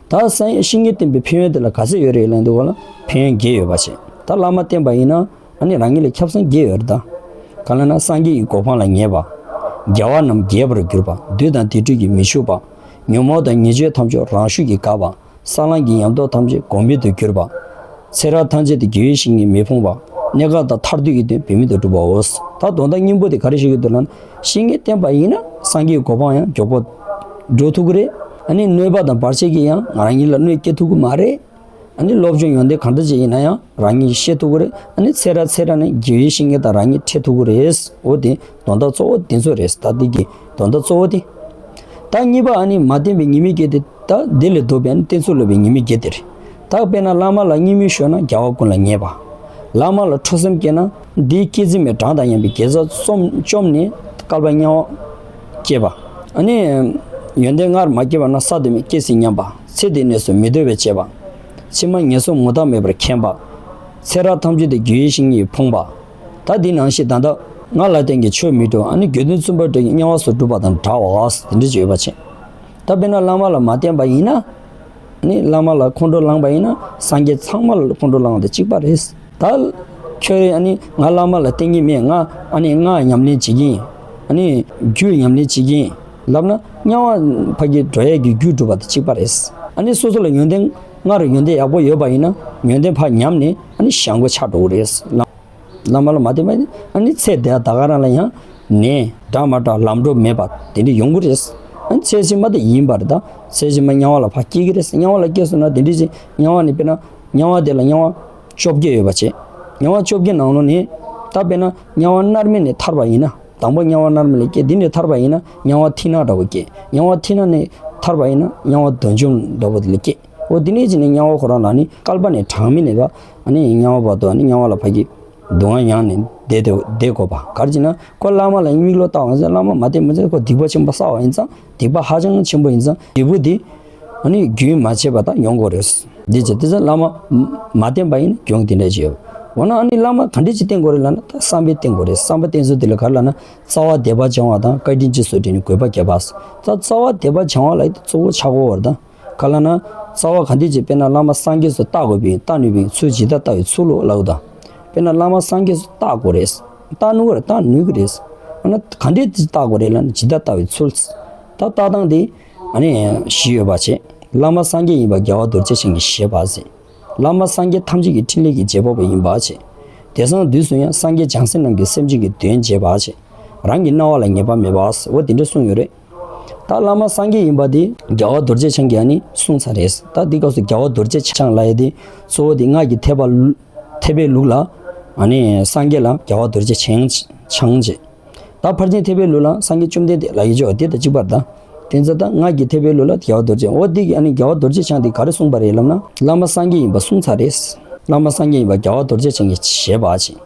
ད་སང་བཤེས་གཉེན་བསྟེན་པའི་ཕན་ཡོན་དེ་ལ་ག་ཚད་ཡོད་རེད་ལབ་དུས་སྒང་ལ་ཕན་ཡོན་བརྒྱད་ཡོད་པ་བྱེད། ད་བླ་མ་བསྟེན་པ་ཡིན་ན། ཨ་ནི་རང་ཉིད་ལ་ཁྱབ་སང་བརྒྱད་ཡོད་རེད་ད། གང་ལབ་ན་སངས་རྒྱས་ཀྱི་གོ་འཕང་ལ་ངེས་པ། རྒྱལ་བ་རྣམས་རྒྱལ་པར་གྱུར་པ། བདུད་དང་སྡིག་སྒྲིབ་ཀྱིས་མི་ཕྱུག་པ། ཉོན་མོངས་དང་ཉེས་སྤྱོད་ཐམས་ཅད་རང་ཤུགས་ཀྱིས་འགགས་པ། ས་ལམ་གྱི་ཡང་སྟོབས་ཐམས་ཅད་འགོག་མེད་དུ་གྱུར་པ། ཚེ་རབས་ཐམས་ཅད་དུ་དགེ་བའི་བཤེས་གཉེན་མི་ཕོངས་པ། གནས་སྐབས་དང་མཐར་ཐུག་གི་དོན་འབད་མེད་དུ་འགྲུབ་པའོ། ད་དོན་དག་སྙིང་པོ་དེ་ག་རེ་ཞིག་ཡོད་དུ་ལབ་ན། བཤེས་གཉེན་བསྟེན་པ་ཡིན་ན་སངས་རྒྱས་ཀྱི་གོ་འཕང་ཡང་མགྱོགས་པོ་འགྲོ་ཐུབ་ཀྱི་རེད། ཨ་ནི་གནོད་པ་དང་བར་ཆད་ཀྱིས་ཡང་ང་རང་ཉིད་ལ་གནོད་སྐྱེལ་ཐུབ་ཀྱི་མ་རེད། ཨ་ནི་སློབ་སྦྱོང་ཡོན་ཏན་གང་འདྲ་ཅིག་ཡིན་ན་ཡང་རང་ཉིད་ཤེས་ཐུབ་ཀྱི་རེད། ཨ་ནི་ཚེ་རབས་ཚེ་རབས་ནས་དགེ་བའི་བཤེས་གཉེན་དང་རང་ཉིད་འཕྲད་ཐུབ་ཀྱི་རེད། འོ་དེ་དོན་དག་གཙོ་བོ་དེ་ཚོ་རེད། ད་འདི་གི་དོན་དག་གཙོ་བོ་དེ། ད་གཉིས་པ་ཨ་ནི་མ་བསྟེན་པའི་ཉེས་དམིགས་བརྒྱད་དེ། ད་དེ་ལས་ལྡོག་པའི་ཨ་ནི་བསྟེན་ཚུལ་ལོག་པའི་ཉེས་དམིགས་བརྒྱད་དེ་རེད། ད་དཔེར་ན་བླ་མ་ལ་བརྙས་སྨོད་ཤོར་ན་རྒྱལ་བ་ཀུན་ལ་ཉེས་པ། བླ་མ་ལ་ཁྲོ་སེམས་སྐྱེས་ན་འདིའི་སྐྱེ་འཛིན་མའི་གྲངས་དང་མཉམ་པའི་དགེ་རྩ་བཅོམ་བཅོམ་ནས་བསྐལ་པ་དམྱལ་བ་སྐྱེས་པ། ཨ་ནི། ཡོན་ཏན་སྔར་མ་སྐྱེས་པ་རྣམས་ས་དེ་མེད་སྐྱེ་སྲིད་སྙམ་པ། ཚེ་འདིའི་གནས་སུ་མི་སྡོད་པར་བྱེད་པ། ཕྱི་མ་ངན་སོང་མུ་མཐའ་མེད་པར་མཁྱེན་པ། ཚེ་རབས་ཐམས་ཅད་དུ་དགེ་བའི་བཤེས་གཉེན་ཕོངས་པ། ད་འདི་ནང་བཞིན་ད་ལྟ་སྔར་ལ་བརྟེན་གྱི་ཆོས་མི་སྒྲུབ། ཨ་ནི་དགེ་འདུན་བཙུན་པ་སྒྲུབ་ཀྱི་དམྱལ་བ་སོགས་སྒྲུབ་པ་དང་འདྲ་བ་དེ་འདྲ་ཅིག་ཡོད་པ་བྱེད། ད་དཔེར་ན་བླ་མ་ལ་མ་བརྟེན་པ་ཡིན་ན། ཨ་ནི་བླ་མ་ལ་ཁོང་ཁྲོ་ལངས་པ་ཡིན་ན་སངས་རྒྱས་ཚང་མ་ལ་ཁོང་ཁྲོ་ལངས་དང་གཅིག་པ་རེད། ད་ཁྱོད་ཨ་ནི་ང་བླ་མ་ལ་བརྟེན་གྱི་མེད། ང་ཨ་ནི་སྔགས་ཉམས་ལེན་བྱེད་ཀྱི་ཡིན། ཨ་ནི་རྒྱུད་ཉམས་ལེན་བྱེད་ཀྱི་ཡིན་ལབ་ན་དམྱལ་བ་ཕ་གི་འགྲོ་ཡས་ཀྱི་རྒྱུ་སྒྲུབ་པ་དང་གཅིག་པ་རེད། ཨ་ནི་སོ་སོ་ལ་ཡོན་ཏན་སྔར་ཡོན་ཏན་ཡག་པོ་ཡོད་པ་ཡིན་ན་ཡོན་ཏན་ཕར་ཉམས་ནས་ཨ་ནི་ཞན་གོ་ཆགས་འགྲོ་གི་རེད། བླ་མ་ལ་མ་བརྟེན་པ་ཡིན་ན་ཨ་ནི་ཚེ་འདི་ད་ག་རང་ལ་ཡང་ནད་འདྲ་མ་འདྲ་ལམ་འགྲོ་མེད་པ་དེ་འདྲ་ཡོང་གི་རེད། ཨ་ནི་ཚེ་ཕྱི་མ་དེ་ཡིན་པ་རེད། ད་ཚེ་ཕྱི་མ་དམྱལ་བ་ལ་ཕར་སྐྱེ་གི་རེད། དམྱལ་བ་ལ་སྐྱེས་སོང་ན་དེ་འདྲ་ཅིག་དམྱལ་བ་ནི་དཔེར་ན་དམྱལ་བ་དེ་ལ་དམྱལ་བ་བཅོ་བརྒྱད་ཡོད་པ་བྱེད། དམྱལ་བ་བཅོ་བརྒྱད་ནང་ལོགས་ནས་ད་དཔེར་ན་དམྱལ་བ་མནར་མེད་ནས་ཐར་པ་ཡིན་ན། དང་པོ་དམྱལ་བ་མནར་མེད་ལས་སྐྱེ། འདི་ནས་ཐར་པ་ཡིན་ན་དམྱལ་བ་མཐིང་ནག་འདྲ་བོ་སྐྱེ། དམྱལ་བ་མཐིང་ནག་ནས་ཐར་པ་ཡིན་ན་དམྱལ་བ་དོན་འཇོམས་འདྲ་བོ་དེ་ལ་སྐྱེ། འོ་དེ་ནས་ཅི་ནས་དམྱལ་བ་ཁོ་རང་ལ་ནི་བསྐལ་པ་ནས་གྲངས་མེད་ནས་བ་ཨ་ནི་དམྱལ་བ་བར་དུ་ཨ་ནི་དམྱལ་བ་ལ་ཕ་གི་སྡུག་བསྔལ་མྱངས་ནས་བསྡད་དེ་བསྡད་དགོས་པ། ག་རེ་བྱས་ན་ཁོ་བླ་མ་ལ་མིག་ལོག་བལྟ་བ་ཟེར། བླ་མ་མ་བསྟེན་མི་ཚེ་ཁོ་སྡིག་པ་ཆེན་པོ་བསགས་པ་ཡིན་ཙང་སྡིག་པ་ཧ་ཅང་ཆེན་པོ་ཡིན་ཙང་འབྲས་བུ་དེ་ཨ་ནི་རྒྱུན་མ་ཆད་པ་དག་མྱོང་དགོས་རེད། འདི་བྱས་དེ་ཚོ་བླ་མ་མ་བསྟེན་པ་ཡིན་ན་གྱོང་དེ་འདྲ་ཅིག་ཡོད། འོ་ན་ཨ་ནི་བླ་མ་ག་འདྲ་ཅིག་བསྟེན་དགོས་རེད་ལབ་ན་ད་བསམ་པས་བསྟེན་དགོས་རེད། བསམ་པ་བསྟེན་ཚུལ་དེ་ལ་ག་རེ་ལབ་ན་རྩ་བ་དད་པ་བྱང་བ་དང་བཀའ་དྲིན་སྤྱི་སོགས་དྲིན་ནི་དགོས་པ་བརྒྱད་པ། ད་རྩ་བ་དད་པ་བྱང་བ་ལ་ཡིད་གཙོ་བོ་ཆགས་དགོས་པ་རེད། ད་ག་ལབ་ན་རྩ་བ་ག་འདྲ་ཅིག་དཔེར་ན་བླ་མ་སངས་རྒྱས་སུ་བལྟ་དགོས་པའི་བལྟ་ནུས་པའི་ཚུལ་ཇི་ལྟར་བལྟ་བའི་ཚུལ་ལོ་ལབ་ད། དཔེར་ན་བླ་མ་སངས་རྒྱས་སུ་བལྟ་དགོས་རེད། བལྟ་ནུས་པ་རེད། བལྟ་ནུས་ཀྱི་རེད། འོ་ན་ག་འདྲ་ཅིག་བལྟ་དགོས་རེད་ལབ་ན་ཇི་ལྟར་བལྟ་བའི་ཚུལ། ད་ལྟ་སྟངས་དེ། ཨ་ནི་བཞི་ཡོད་པ་བྱས། བླ་མ་སངས་རྒྱས་ཡིན་པ་རྒྱལ་བ་རྡོ་རྗེ་འཆང་གིས་བཞེད་པ་ཟེར། བླ་མ་སངས་རྒྱས་ཐམས་ཅད་ཀྱི་ཕྲིན་ལས་ཀྱི་རྗེས་དཔག་པ་ཡིན་པ་བྱས། དེང་སང་དུས་སུ་ཡང་སངས་རྒྱས་བྱང་སེམས་རྣམས་ཀྱིས་སེམས་ཅན་གྱི་དོན་བྱེད་པ་བྱས། རང་གི་སྣང་བ་ལ་ངེས་པ་མེད་པ་ཟེར་འོ་དེ་འདྲ་གསུངས་ཡོད་རེད། ད་བླ་མ་སངས་རྒྱས་ཡིན་པ་དེ་རྒྱལ་བ་རྡོ་རྗེ་འཆང་གིས་ཨ་ནི་གསུངས་ཚར་རེད། ད་འདི་སྐབས་སུ་རྒྱལ་བ་རྡོ་རྗེ་འཆང་ལབ་ཡ་དེ་གཙོ་བོ་དེ་སྔགས་ཀྱི་ཐེག་པ་ཐེག་པའི་ལུགས་ལ་ཨ་ནི་སངས་རྒྱས་ལ་རྒྱལ་བ་རྡོ་རྗེ་འཆང་འཆང་བྱས། ད་ཕར་ཕྱིན་ཐེག་པའི་ལུགས་ལ་སངས་རྒྱས་བཅོམ་ལྡན་འདས་ལ་ཡི་ཆོག་དེ་དང་གཅིག་པར་ད། དེ་ཚོ་ད་སྔགས་ཀྱི་ཐེག་པའི་ལུགས་ལ་རྒྱལ་བ་རྡོ་རྗེ་འོ་དེ་གི་ཨ་ནི་རྒྱལ་བ་རྡོ་རྗེ་འཆང་དེ་ག་རེ་གསུངས་པ་རེད་ལབ་ན་བླ་མ་སངས་རྒྱས་ཡིན་པ་གསུངས་ཚར་རེད། བླ་མ་སངས་རྒྱས་ཡིན་པ་རྒྱལ་བ་རྡོ་རྗེ་འཆང་གིས་བཞེད་པ་ཅིག་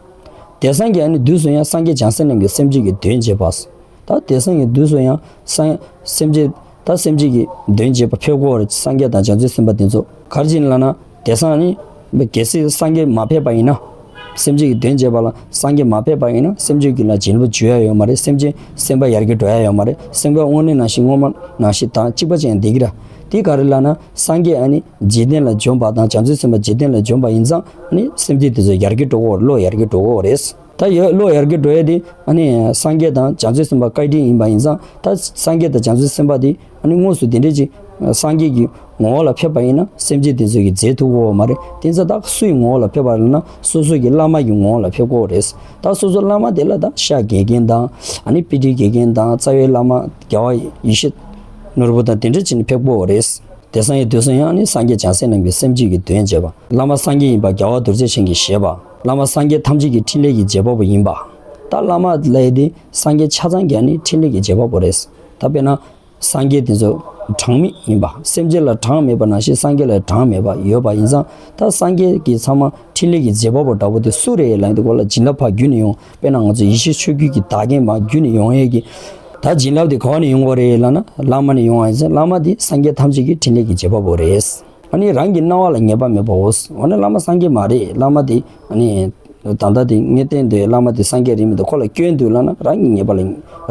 དེང་སང་གི་ཨ་ནི་དུས་སུ་ཡང་སངས་རྒྱས་བྱང་སེམས་རྣམས་ཀྱིས་སེམས་ཅན་གྱི་དོན་བྱེད་པ། ད་དེང་སང་གི་དུས་སུ་ཡང་སངས་སེམས་ཅན་ད་སེམས་ཅན་གྱི་དོན་བྱེད་པ་ཕེབས་དགོས་པ་རེད། སངས་རྒྱས་དང་བྱང་ཆུབ་སེམས་དཔའ་དེ་ཚོ་ག་རེ་བྱས་ནས་ལབ་ན། དེང་སང་ནི། གལ་སྲིད་སངས་རྒྱས་མ་ཕེབས་པ་ཡིན་ན། སེམས་ཅན་གྱི་དོན་བྱེད་པ་ལ་སངས་རྒྱས་མ་ཕེབས་པ་ཡིན་ན་སེམས་ཅན་གྱི་ལ་བྱིན་རླབས་འཇུག་ཡ་ཡོད་མ་རེད། སེམས་ཅན་སེམས་པ་ཡར་རྒྱས་འགྲོ་ཡ་ཡོད་མ་རེད། སེམས་པ་དངོས་གནས་ནང་བཞིན་སྔོན་མ་ནང་བཞིན་དང་གཅིག་པ་ཅན་བསྡད་ཀྱི་ར། དེ་ག་རེ་ལབ་ན་སངས་རྒྱས་ཨ་ནི་འཇིག་རྟེན་ལ་འབྱོན་པ་དང་བྱང་ཆུབ་སེམས་དཔའ་འཇིག་རྟེན་ལ་འབྱོན་པ་ཡིན་ཙང་ཨ་ནི་སེམས་ཅན་དེ་ཚོ་ཡར་རྒྱས་འགྲོ་གི་ཡོད་རེད། བློ་ཡར་རྒྱས་འགྲོ་གི་ཡོད་རེད། ད་ཡོད་བློ་ཡར་རྒྱས་འགྲོ་ཡ་དེ་ཨ་ནི་སངས་རྒྱས་དང་བྱང་ཆུབ་སེམས་དཔའ་བཀའ་དྲིན་ཡིན་པ་ཡིན་ཙང་ད་སངས་རྒྱས་དང་བྱང་ཆུབ་སེམས་དཔའ་དེ། ཨ་ནི་དངོས་སུ་དེ་འདྲས་ཅིག་སངས་རྒྱས་ཀྱི་ངོ་བོ་ལ་ཕེབས་པ་ཡིན་ན་སེམས་ཅན་དེ་ཚོ་གི་མཛད་ཐུབ་ཀྱི་ཡོད་མ་རེད། དེ་ཚོ་ད་སུའི་ངོ་བོ་ལ་ཕེབས་པ་རེད་ན་སོ་སོ་གི་བླ་མ་གི་ངོ་བོ་ལ་ཕེབས་ཀྱི་ཡོད་རེད། ད་སོ་སོ་བླ་མ་དེ་ལ་ད་ཤཱཀྱ་དགེ་རྒན་དང་ཨ་ནི་པཎྜི་ཏ་དགེ་རྒན་དང་རྩ་བའི་བླ་མ་རྒྱལ་བ་ཡེ་ཤེས་ནོར་བུ་དང་དེ་འདྲས་བྱས་ནས་ཕེབས་ཀྱི་ཡོད་རེད། དེང་སང་གི་དུས་སུ་ཡང་ཨ་ནི་སངས་རྒྱས་བྱང་སེམས་རྣམས་ཀྱིས་སེམས་ཅན་གྱི་དོན་བྱེད་པ། བླ་མ་སངས་རྒྱས་ཡིན་པ་རྒྱལ་བ་རྡོ་རྗེ་འཆང་གིས་བཞེད་པ། བླ་མ་སངས་རྒྱས་ཐམས་ཅད་ཀྱི་ཕྲིན་ལས་ཀྱི་བྱེད་པ་པོ་ཡིན་པ། ད་བླ་མ་ལབ་ཡས་དེ་སངས་རྒྱས་ཆ་ཚང་གི་ཨ་ནི་ཕྲིན་ལས་ཀྱི་བྱེད་པ་པོ་རེད། ད་དཔེར་ན། སངས་རྒྱས་དེ་ཚོ་གྲངས་མེད་ཡིན་པ། སེམས་ཅན་ལ་གྲངས་མེད་པ་ནང་བཞིན་སངས་རྒྱས་ལ་གྲངས་མེད་པ་ཡོད་པ་ཡིན་ཙང་། ད་སངས་རྒྱས་ཀྱི་ཚང་མ་ཕྲིན་ལས་ཀྱི་བྱེད་པ་པོ་འདྲ་པོ་དེ་སུ་རེད་ལབ་ཡས་དེ་སྐོར་ལ་བྱིན་རླབས་ཕར་བརྒྱུད་ནས་ཡོང་། དཔེར་ན་ང་ཚོ་ཡེ་ཤེས་ཆོས་བརྒྱུད་ཀྱི་བདག་རྐྱེན་མར་བརྒྱུད་ནས་ཡོང་ཡས་ཀྱི། ད་བྱིན་རླབས་དེ་ག་བ་ནས་ཡོང་བ་རེད་ལབ་ན། བླ་མ་ནས་ཡོང་བ་ཡིན་ཙང་། བླ་མ་དེ་སངས་རྒྱས་ཐམས་ཅད་ཀྱི་ཕྲིན་ལས་ཀྱི་བྱེད་པ་པོ་རེད། ཨ་ནི་རང་གི་སྣང་བ་ལ་ངེས་པ་མེད་པའོ། འོ་ན་བླ་མ་སངས་རྒྱས་མ་རེད། བླ་མ་དེ་ཨ་ནི་ད་ལྟ་དེ་ངས་བསྟན་དེ་བླ་མ་དེ་སངས་རྒྱས་རེད་མི་འདུག་ཁོ་ལ་སྐྱོན་འདུག་ལབ་ན། རང་གི་ངེས་པ་ལ།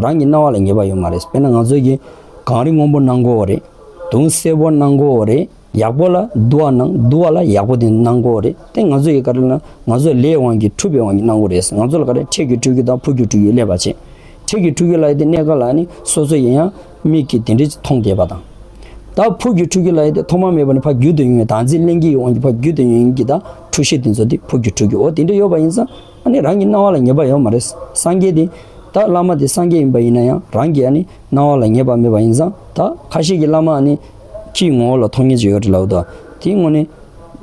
རང་གི་སྣང་བ་ལ་ངེས་པ་ཡོད་མ་རེད། དཔེར་ན་ང་ཚོ་གིས་གངས་རི་སྔོན་པོ་སྣང་གི་ཡོད་རེད། དུང་སེར་པོ་སྣང་གི་ཡོད་རེད། ཡག་པོ་ལ་དུ་བ་སྣང་། དུ་བ་ལ་ཡག་པོ་དེ་སྣང་གི་ཡོད་རེད། དེ་ང་ཚོ་ཡི་ག་རེ་ལབ་ན། ང་ཚོ་ལས་དབང་གིས་འཁྲུལ་པའི་དབང་གིས་སྣང་གི་ཡོད་རེད། ང་ཚོ་ལ་ག་རེ། འཕྲལ་གྱི་འཁྲུལ་རྒྱུ་དང་འཕོ་འགྱུར་འཁྲུལ་རྒྱུ་ཀླད་པ་བྱས། འཕྲལ་གྱི་འཁྲུལ་རྒྱུ་ལབ་ཡས་དེ་གནས་སྐབས་ལ་ནི་སོ་སོ་ཡིན་ཡང་མིག་གིས་དེ་འདྲ་ཅིག་མཐོང་བསྡད་པ་དང་། ད་འཕོ་འགྱུར་འཁྲུལ་རྒྱུ་ལབ་ཡས་དེ་ཐོག་མ་མེད་པ་ནས་ཕར་བརྒྱུད་དུ་ཡོང་ཡས། བདག་འཛིན་ལྷན་སྐྱེས་ཀྱི་དབང་གིས་ཕར་བརྒྱུད་དུ་ཡོང་ཡས་ཀྱི་ད་འཁྲུལ་ཤེས་དེ་ཚོ་དེ་འཕོ་འགྱུར་འཁྲུལ་རྒྱུ། འོ་དེ་འདྲ་ཡོད་པ་ཡིན་ཙང་། ཨ་ནི་རང་གི་སྣང་བ་ལ་ངེས་པ་ཡོད་མ་རེད། སངས་རྒྱས་དེ། ད་བླ་མ་དེ་སངས་རྒྱས་ཡིན་པ་ཡིན་ན་ཡང་རང་གི་ཨ་ནི་སྣང་བ་ལ་ངེས་པ་མེད་པ་ཡིན་ཙང་། ད་ཁ་ཤས་ཀྱིས་བླ་མ་ཨ་ནི་ཁྱིའི་ངོ་བོ་ལ་མཐོང་མཁན་ཅིག་ཡོད་རེད་ལབ་འདུག་དེའི་ངོ་ནས་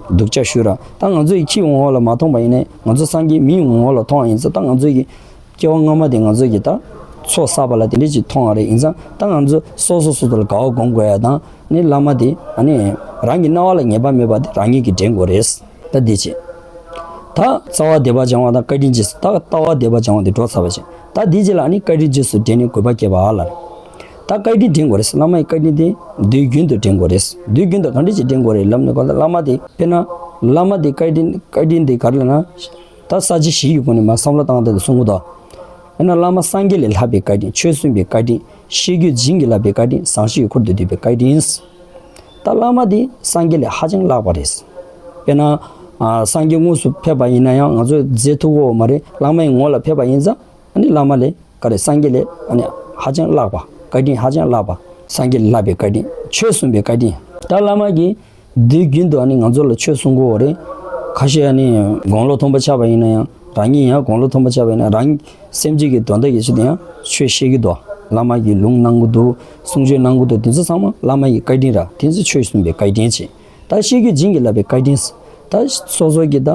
སྡུག་ཅག་ཞུ་ར། ད་ང་ཚོ་ཡིས་ཁྱིའི་ངོ་བོ་ལ་མ་མཐོང་པ་ཡིན་ནའི། ང་ཚོ་སངས་རྒྱས་མིའི་ངོ་བོ་ལ་མཐོང་བ་ཡིན་ཙང་། ད་ང་ཚོ་གི་སྐྱེ་བ་སྔ་མ་དེ་ང་ཚོ་གི་ད་ཚོགས་བསགས་པ་ལ་དེ་འདྲ་ཅིག་མཐོང་བ་རེད། ཡིན་ཙང་ད་ང་ཚོ་སོ་སོ་སོ་སོ་ལ་དགའ་བ་སྒོམ་དགོས་ཡ་དང་། ནི་བླ་མ་དེ་ཨ་ནི་རང་གི་སྣང་བ་ལ་ངེས་པ་མེད་པ་དེ་རང་ཉིད་ཀྱིས་འདྲེན་དགོས་རེད། ད་འདི་བྱེད། ད་རྩ་བ་བཟླས་པ་སྦྱང་བ་དང་བཀའ་དྲིན་རྗེས་སུ། ད་ལྟ་བ་བཟླས་པ་སྦྱང་བ་དེ་འགྲོ་ཚར་བ་བྱེད། ད་འདིའི་རྗེས་ལ་ཨ་ནི་བཀའ་དྲིན་རྗེས་སུ་འདྲེན་ནས་དགོས་པ་བསྐྱེད་པ་ལ། ད་བཀའ་དྲིན་འདྲེན་དགོས་རེད། བླ་མ་ཡི་བཀའ་དྲིན་དེ་དུས་རྒྱུན་དུ་འདྲེན་དགོས་རེད། དུས་རྒྱུན་དུ་ག་འདྲ་ཅིག་འདྲེན་དགོས་རེད་ལབ་ན། གོ་ད་བླ་མ་དེ་དཔེར་ན། བླ་མ་དེ་བཀའ་དྲིན། བཀའ་དྲིན་དེ་ག་རེ་ལབ་ན། ད་ས་བཅད་བཞི་ཡི་སྒོ་ནས་མར་བསམ་བློ་བཏང་སྟེ་གསུང་གི་འདུག་དཔེར་ན་བླ་མ་སངས་རྒྱས་ལས་ལྷག་པའི་བཀའ་དྲིན། ཆོས་གསུངས་པའི་བཀའ་དྲིན། ཤེས་རྒྱུད་བྱིན་གྱིས་བརླབས་པའི་བཀའ་དྲིན། བཟང་ཞིང་ཡུལ་འཁོར་བསྡུས་བསྡུས་པའི་བཀའ་དྲིན། ད་བླ་མ་དེ་སངས་རྒྱས་ལས་ཧ་ཅང་ལྷག་པ་རེད། དཔེར་ན། ཨ། སངས་རྒྱས་དངོས་སུ་ཕེབས་པ་ཡིན་ན་ཡང་ང་ཚོས་མཛད་ཐུབ་ཀྱི་ཡོད་མ་རེད། བླ་མ་ཡི་ངོ་ལ་ཕེབས་པ་ཡིན་ཙང་། ཨ་ནི་བླ་མ་ལས་ག་རེ། སངས་རྒྱས་ལས་ཨ་ནི་ཧ་ཅང་ལྷག་པ། བཀའ་དྲིན་ཧ་ཅང་ལྷག་པ། སངས་རྒྱས་ལས་ལྷག་པའི་བཀའ་དྲིན། ཆོས་གསུངས་པའི་བཀའ་དྲིན། ད་བླ་མ་གིས་དུས་རྒྱུན་དུ་ཨ་ནི་ང་ཚོ་ལ་ཆོས་གསུང་གི་ཡོད་རེད། ཁ་ཤས་ཨ་ནི་དགུང་ལོ་མཐོན་པོ་ཆགས་པ་ཡིན་ན་ཡང་། རང་ཉིད་ཡང་དགུང་ལོ་མཐོན་པོ་ཆགས་པ་ཡིན་ན། རང་སེམས་ཅན་གྱི་དོན་དག་གི་ཆེད་དུ་ཡང་ཆོས་བཤད་ཀྱི་འདུག་བླ་མ་གིས་ལུང་གནང་གི་འདུག་གསུང་ཆོས་གནང་གི་འདུག་དེ་ཚོ་ཚང་མ་བླ་མ་ཡི་བཀའ་དྲིན་ར། དེ་ཚོ་ཆོས་གསུངས་པའི་བཀའ་དྲིན་བྱེད། ད་ཤེས་རྒྱུད་བྱིན་གྱིས་བརླབས་པའི་བཀའ་དྲིན། ད་སོ་སོ་གི་ད་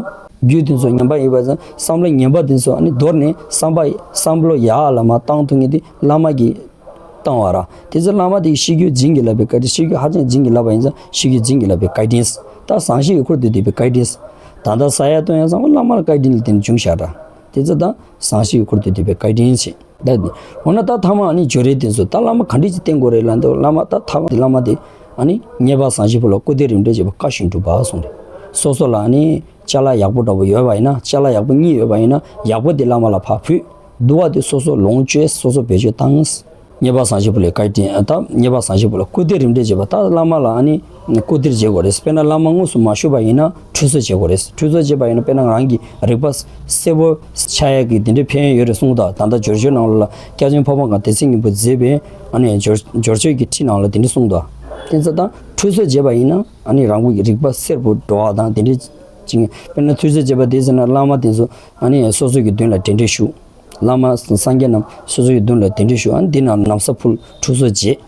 རྒྱུད་དེ་ཚོ་ངན་པ་ཡོད་པ་ཙང་། བསམ་བློ་ངན་པ་དེ་ཚོ་ཨ་ནི་དོར་ནས་བསམ་པ། བསམ་བློ་ཡག་ལ་མར་བཏང་ཐུབ་མཁན་དེ་བླ་མ་གིས་བཏང་བ་ར། དེ་ཚོ་བླ་མ་དེ་ཤེས་རྒྱུད་བྱིན་གྱིས་བརླབས་པའི་བཀའ་དྲིན། ཤེས་རྒྱུད་ཧ་ཅང་བྱིན་གྱིས་བརླབས་པ་ཡིན་ཙང་། ཤེས་རྒྱུད་བྱིན་གྱིས་བརླབས་པའི་བཀའ་དྲིན། ད་བཟང་ཞིང་ཡུལ་འཁོར་བསྡུས་བསྡུས་པའི་བཀའ་དྲིན། ད་ལྟ་ས་ཡ་སྟོན་ཡ་ཚང་མ་བླ་མ་ལ་བཀའ་དྲིན་ལ་བརྟེན་བྱུང་བཞག་ར། དེ་ཚོ་ད་བཟང་ཞིང་ཡུལ་འཁོར་བསྡུས་བསྡུས་པའི་བཀའ་དྲིན་བྱེད། ད་འོ་ན་ད་ཐ་མ་ཨ་ནི་འབྱོར་རེ་དེ་ཚོ་ད་བླ་མ་ག་འདྲ་ཅིག་བསྟེན་དགོས་རེད་ལབ་འདུག་བླ་མ་ད་ཐ་མ་དེ་བླ་མ་དེ་ཨ་ནི་མཉེས་པ་བཟང་ཞིང་ཕུ་ལ་སྐུར་སྟོད་རིམ་གྲོ་བྱེད་པ། བཀའ་བཞིན་སྒྲུབ་པ་གསུངས་རེད། སོ་སོ་ལ་ཨ་ནི་ཅ་ལག་ཡག་པོ་འདྲ་པོ་ཡོད་པ་ཡིན་ན། ཅ་ལག་ཡག་པོ་གཉིས་ཡོད་པ་ཡིན་ན། ཡག་པོ་དེ་བླ་མ་ལ་ཕར་ཕུལ། སྡུག་པ་དེ་སོ་སོ་ལོངས་སྤྱོད། སོ་སོ་བེད་སྤྱོད་བཏང་། མཉེས་པ་བཟང་ཞིང་ཕུ་ལ་བཀའ་དྲིན། ད་མཉེས་པ་བཟང་ཞིང་ཕུ་ལ་སྐུར་སྟོད་རིམ་གྲོ་བྱེད་པ། ད་བླ་མ་ལ་ཨ་ནི་སྐུར་སྟོད་བྱེད་དགོས་རེད། དཔེར་ན་བླ་མ་དངོས་སུ་མ་བཞུགས་པ་ཡིན་ན་ཁྲུས་གསོལ་བྱེད་དགོས་རེད། ཁྲུས་གསོལ་བྱེད་པ་ཡིན་ན་དཔེར་ན་རང་གི་རིག་པ་གསལ་པོ་ཆགས་ཡག་གི་དེ་འདྲའི་ཕན་ཡོན་ཡོད་རེད་གསུངས་འདུག་ད་ལྟ་འབྱོར་ཆོས་ནང་ལོགས་ལ། སྐྱབས་ཆེན་འཕགས་པ་གང་བདེ་གསལ་སྙིང་པོས་མཛད་པའི་ཨ་ནི་འབྱོར་འབྱོར་ཆོས་ཀྱི་ཁྲིད་ནང་ལ་དེ་འདྲ་གསུངས་འདུག་དེ་ཚོ་ད་ཁྲུས་གསོལ་བྱེད་པ་ཡིན་ན་ཨ་ནི་རང་གི་རིག་པ་གསལ་པོ་འགྲོ་བ་དང་དེ་འདྲའི་ཅིག་དཔེར་ན་ཁྲུས་གསོལ་བྱེད་པ་དེ་ཟེར་ན་བླ་མ་དེ་ཚོ་ཨ་ནི་སོ་སོ་གི་མདུན་ལ་གདན་འདྲེན་ཞུ། བླ་མ་སངས་རྒྱས་རྣམས་སོ་སོ་ཡི་མདུན་ལ་གདན་འདྲེན་ཞུ། ཨ་ནི་འདི་ན་ན་བཟའ་ཕུལ། ཁྲུས་གསོལ་བྱེད།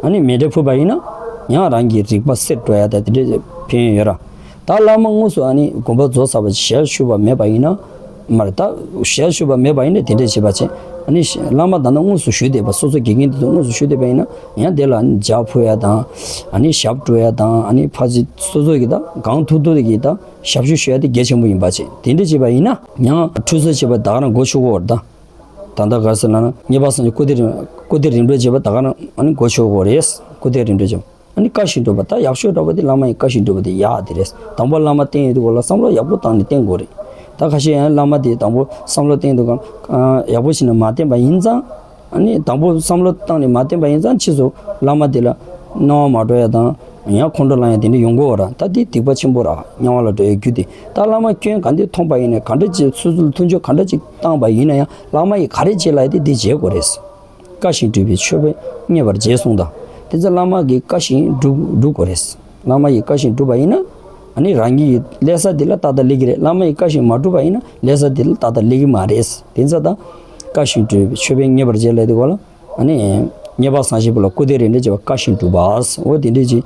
ཨ་ནི་མཎྜལ་ཕུལ་བ་ཡིན་ན་ཡང་རང་གི་རིག་པ་གསལ་འགྲོ་ཡ་ད་དེ་འདྲའི་ཕན་ཡོན་ཡོད་ར། ད་བླ་མ་དངོས་སུ་ཨ་ནི་དགོངས་པ་རྫོགས་ཚར་བ་ཞལ་བཞུགས་པ་མེད་པ་ཡིན་ན། མ་རེད། ད་ཞལ་བཞུགས་པ་མེད་པ་ཡིན་ན་དེ་འདྲས་བྱེད་པ་བྱེད། ཨ་ནི་བླ་མ་ད་ལྟ་དངོས་སུ་བཞུགས་བསྡད་པ། སོ་སོ་དགེ་རྒན་དེ་ཚོ་དངོས་སུ་བཞུགས་བསྡད་པ་ཡིན་ན། ཡང་དེ་ལ་ཨ་ནི་ཇ་ཕུལ་ཡ་དང་། ཨ་ནི་ཞབས་བྲོ་ཡ་དང་། ཨ་ནི་ཕར་ཅིག་སོ་སོ་གི་ད་གང་ཐུབ་ཐུབ་ཀྱི་ད་ཞབས་ཞུ་ཞུ་ཡ་དེ་གལ་ཆེན་པོ་ཡིན་པ་བྱེད། དེ་འདྲ་བྱེད་པ་ཡིན་ན་ཡང་ཁྲུས་གསོལ་བྱེད་པ་ད་ག་རང་གོ་ཆོད་ཀྱི་ཡོད་རེད་ད། ད་ལྟ་ག་རེ་ཟེར་ལབ་ན། མཉེས་པ་བཟང་ཞིང་སྐུར་སྟོད་རིམ། སྐུར་སྟོད་རིམ་གྲོ་བྱེད་པ་ད་ག་རང་ཨ་ནི་གོ་ཆོད་ཀྱི་ཡོད་རེད། སྐུར་སྟོད་རིམ་གྲོ་བྱེད་པ། ཨ་ནི་བཀའ་བཞིན་སྒྲུབ་པ། ད་ཡག་ཤོས་འདྲ་པོ་དེ་བླ་མ་ཡི་བཀའ་བཞིན་སྒྲུབ་པ་དེ་ཡག་དེ་རེད། དང་པོ་བླ་མ་བསྟེན་ཡོང་དུས་སྐབས་ལ་བསམ་བློ་ཡག་པོ་བཏང་ནས་བསྟེན་དགོས་རེད། ད་ཁ་ཤས་ཡང་བླ་མ་དེ་དང་པོ་བསམ་བློ་བཏང་དུས་སྐབས་ཡག་པོ་བྱས་ནས་མ་བསྟེན་པ་ཡིན་ཙང་། ཨ་ནི་དང་པོ་བསམ་བློ་བཏང་ནས་མ་བསྟེན་པ་ཡིན་ཙང་ཕྱིས་སུ་བླ་མ་དེ་ལ་སྣང་བ་མ་འགྲོ་ཡ་དང་། ཡང་ཁོང་ཁྲོ་ལངས་ཡ་དེ་འདྲ་ཡོང་གི་ཡོད་ར། ད་དེ་སྡིག་པ་ཆེན་པོ་ར། དམྱལ་བ་ལ་འགྲོ་ཡའི་རྒྱུ་དེ། ད་བླ་མ་སྐྱོན་ག་འདྲ་མཐོང་པ་ཡིན་ནའི། ག་འདྲ་ཅིག་སོ་སོ་ལ་མཐུན་འགྱུར་ག་འདྲ་ཅིག་བཏང་པ་ཡིན་ན་ཡང་། བླ་མ་ཡིས་ག་རེ་བྱེད་ལབ་ཡ་དེ་དེ་བྱེད་དགོས་རེད། བཀའ་བཞིན་སྒྲུབ་པའི་མཆོད་པས་མཉེས་པར་བྱེད་གསུངས་དང་། དེ་ཚོ་བླ་མ་གི་བཀའ་བཞིན་སྒྲུབ་སྒྲུབ་དགོས་རེད། བླ་མ་ཡི་བཀའ་བཞིན་སྒྲུབ་པ་ཡིན་ན། ཨ་ནི་རང་གི་ལས་ས་དེ་ལ་ཏག་ཏག་སླེབས་ཀྱི་རེད། བླ་མ་ཡི་བཀའ་བཞིན་མ་སྒྲུབ་པ་ཡིན་ན་ལས་ས་དེ་ལ་ཏག་ཏག་སླེབས་ཀྱི་མ་རེད། དེ་ཚོ་ད་བཀའ་བཞིན་སྒྲུབ་པའི་མཆོད་པས་མཉེས་པར་བྱེད་ལབ་དེ་གོ་ལ། ཨ་ནི་མཉེས་པ་བཟང་ཞིང་ཕུ་ལ་སྐུར་སྟོད་རིམ་གྲོ་བྱེད་པ། བཀའ་བཞིན་སྒྲུབ་པ། འོ་དེ་འདྲས་ཀྱི་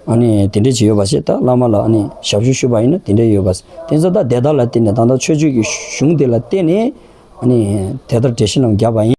ཨ་ནི་དེ་འདྲས་ཅིག་ཡོད་པ་ཞིག་ད་བླ་མ་ལ་ཨ་ནི་ཞབས་ཞུ་ཞུས་པ་ཡིན་ན་དེ་འདྲས་ཡོད་པ་དེ་ཚོ་ད་དེ་དག་ལ་བརྟེན་ནས་ད་ལྟ་ཆོས་བརྒྱུད་ཀྱི་གཞུང་དེ་ལ་བརྟེན་ནས་ཨ་ནི་དེ་ལྟར་འགྲེལ་བཤད་རྣམས་བརྒྱབ་པ་ཡིན།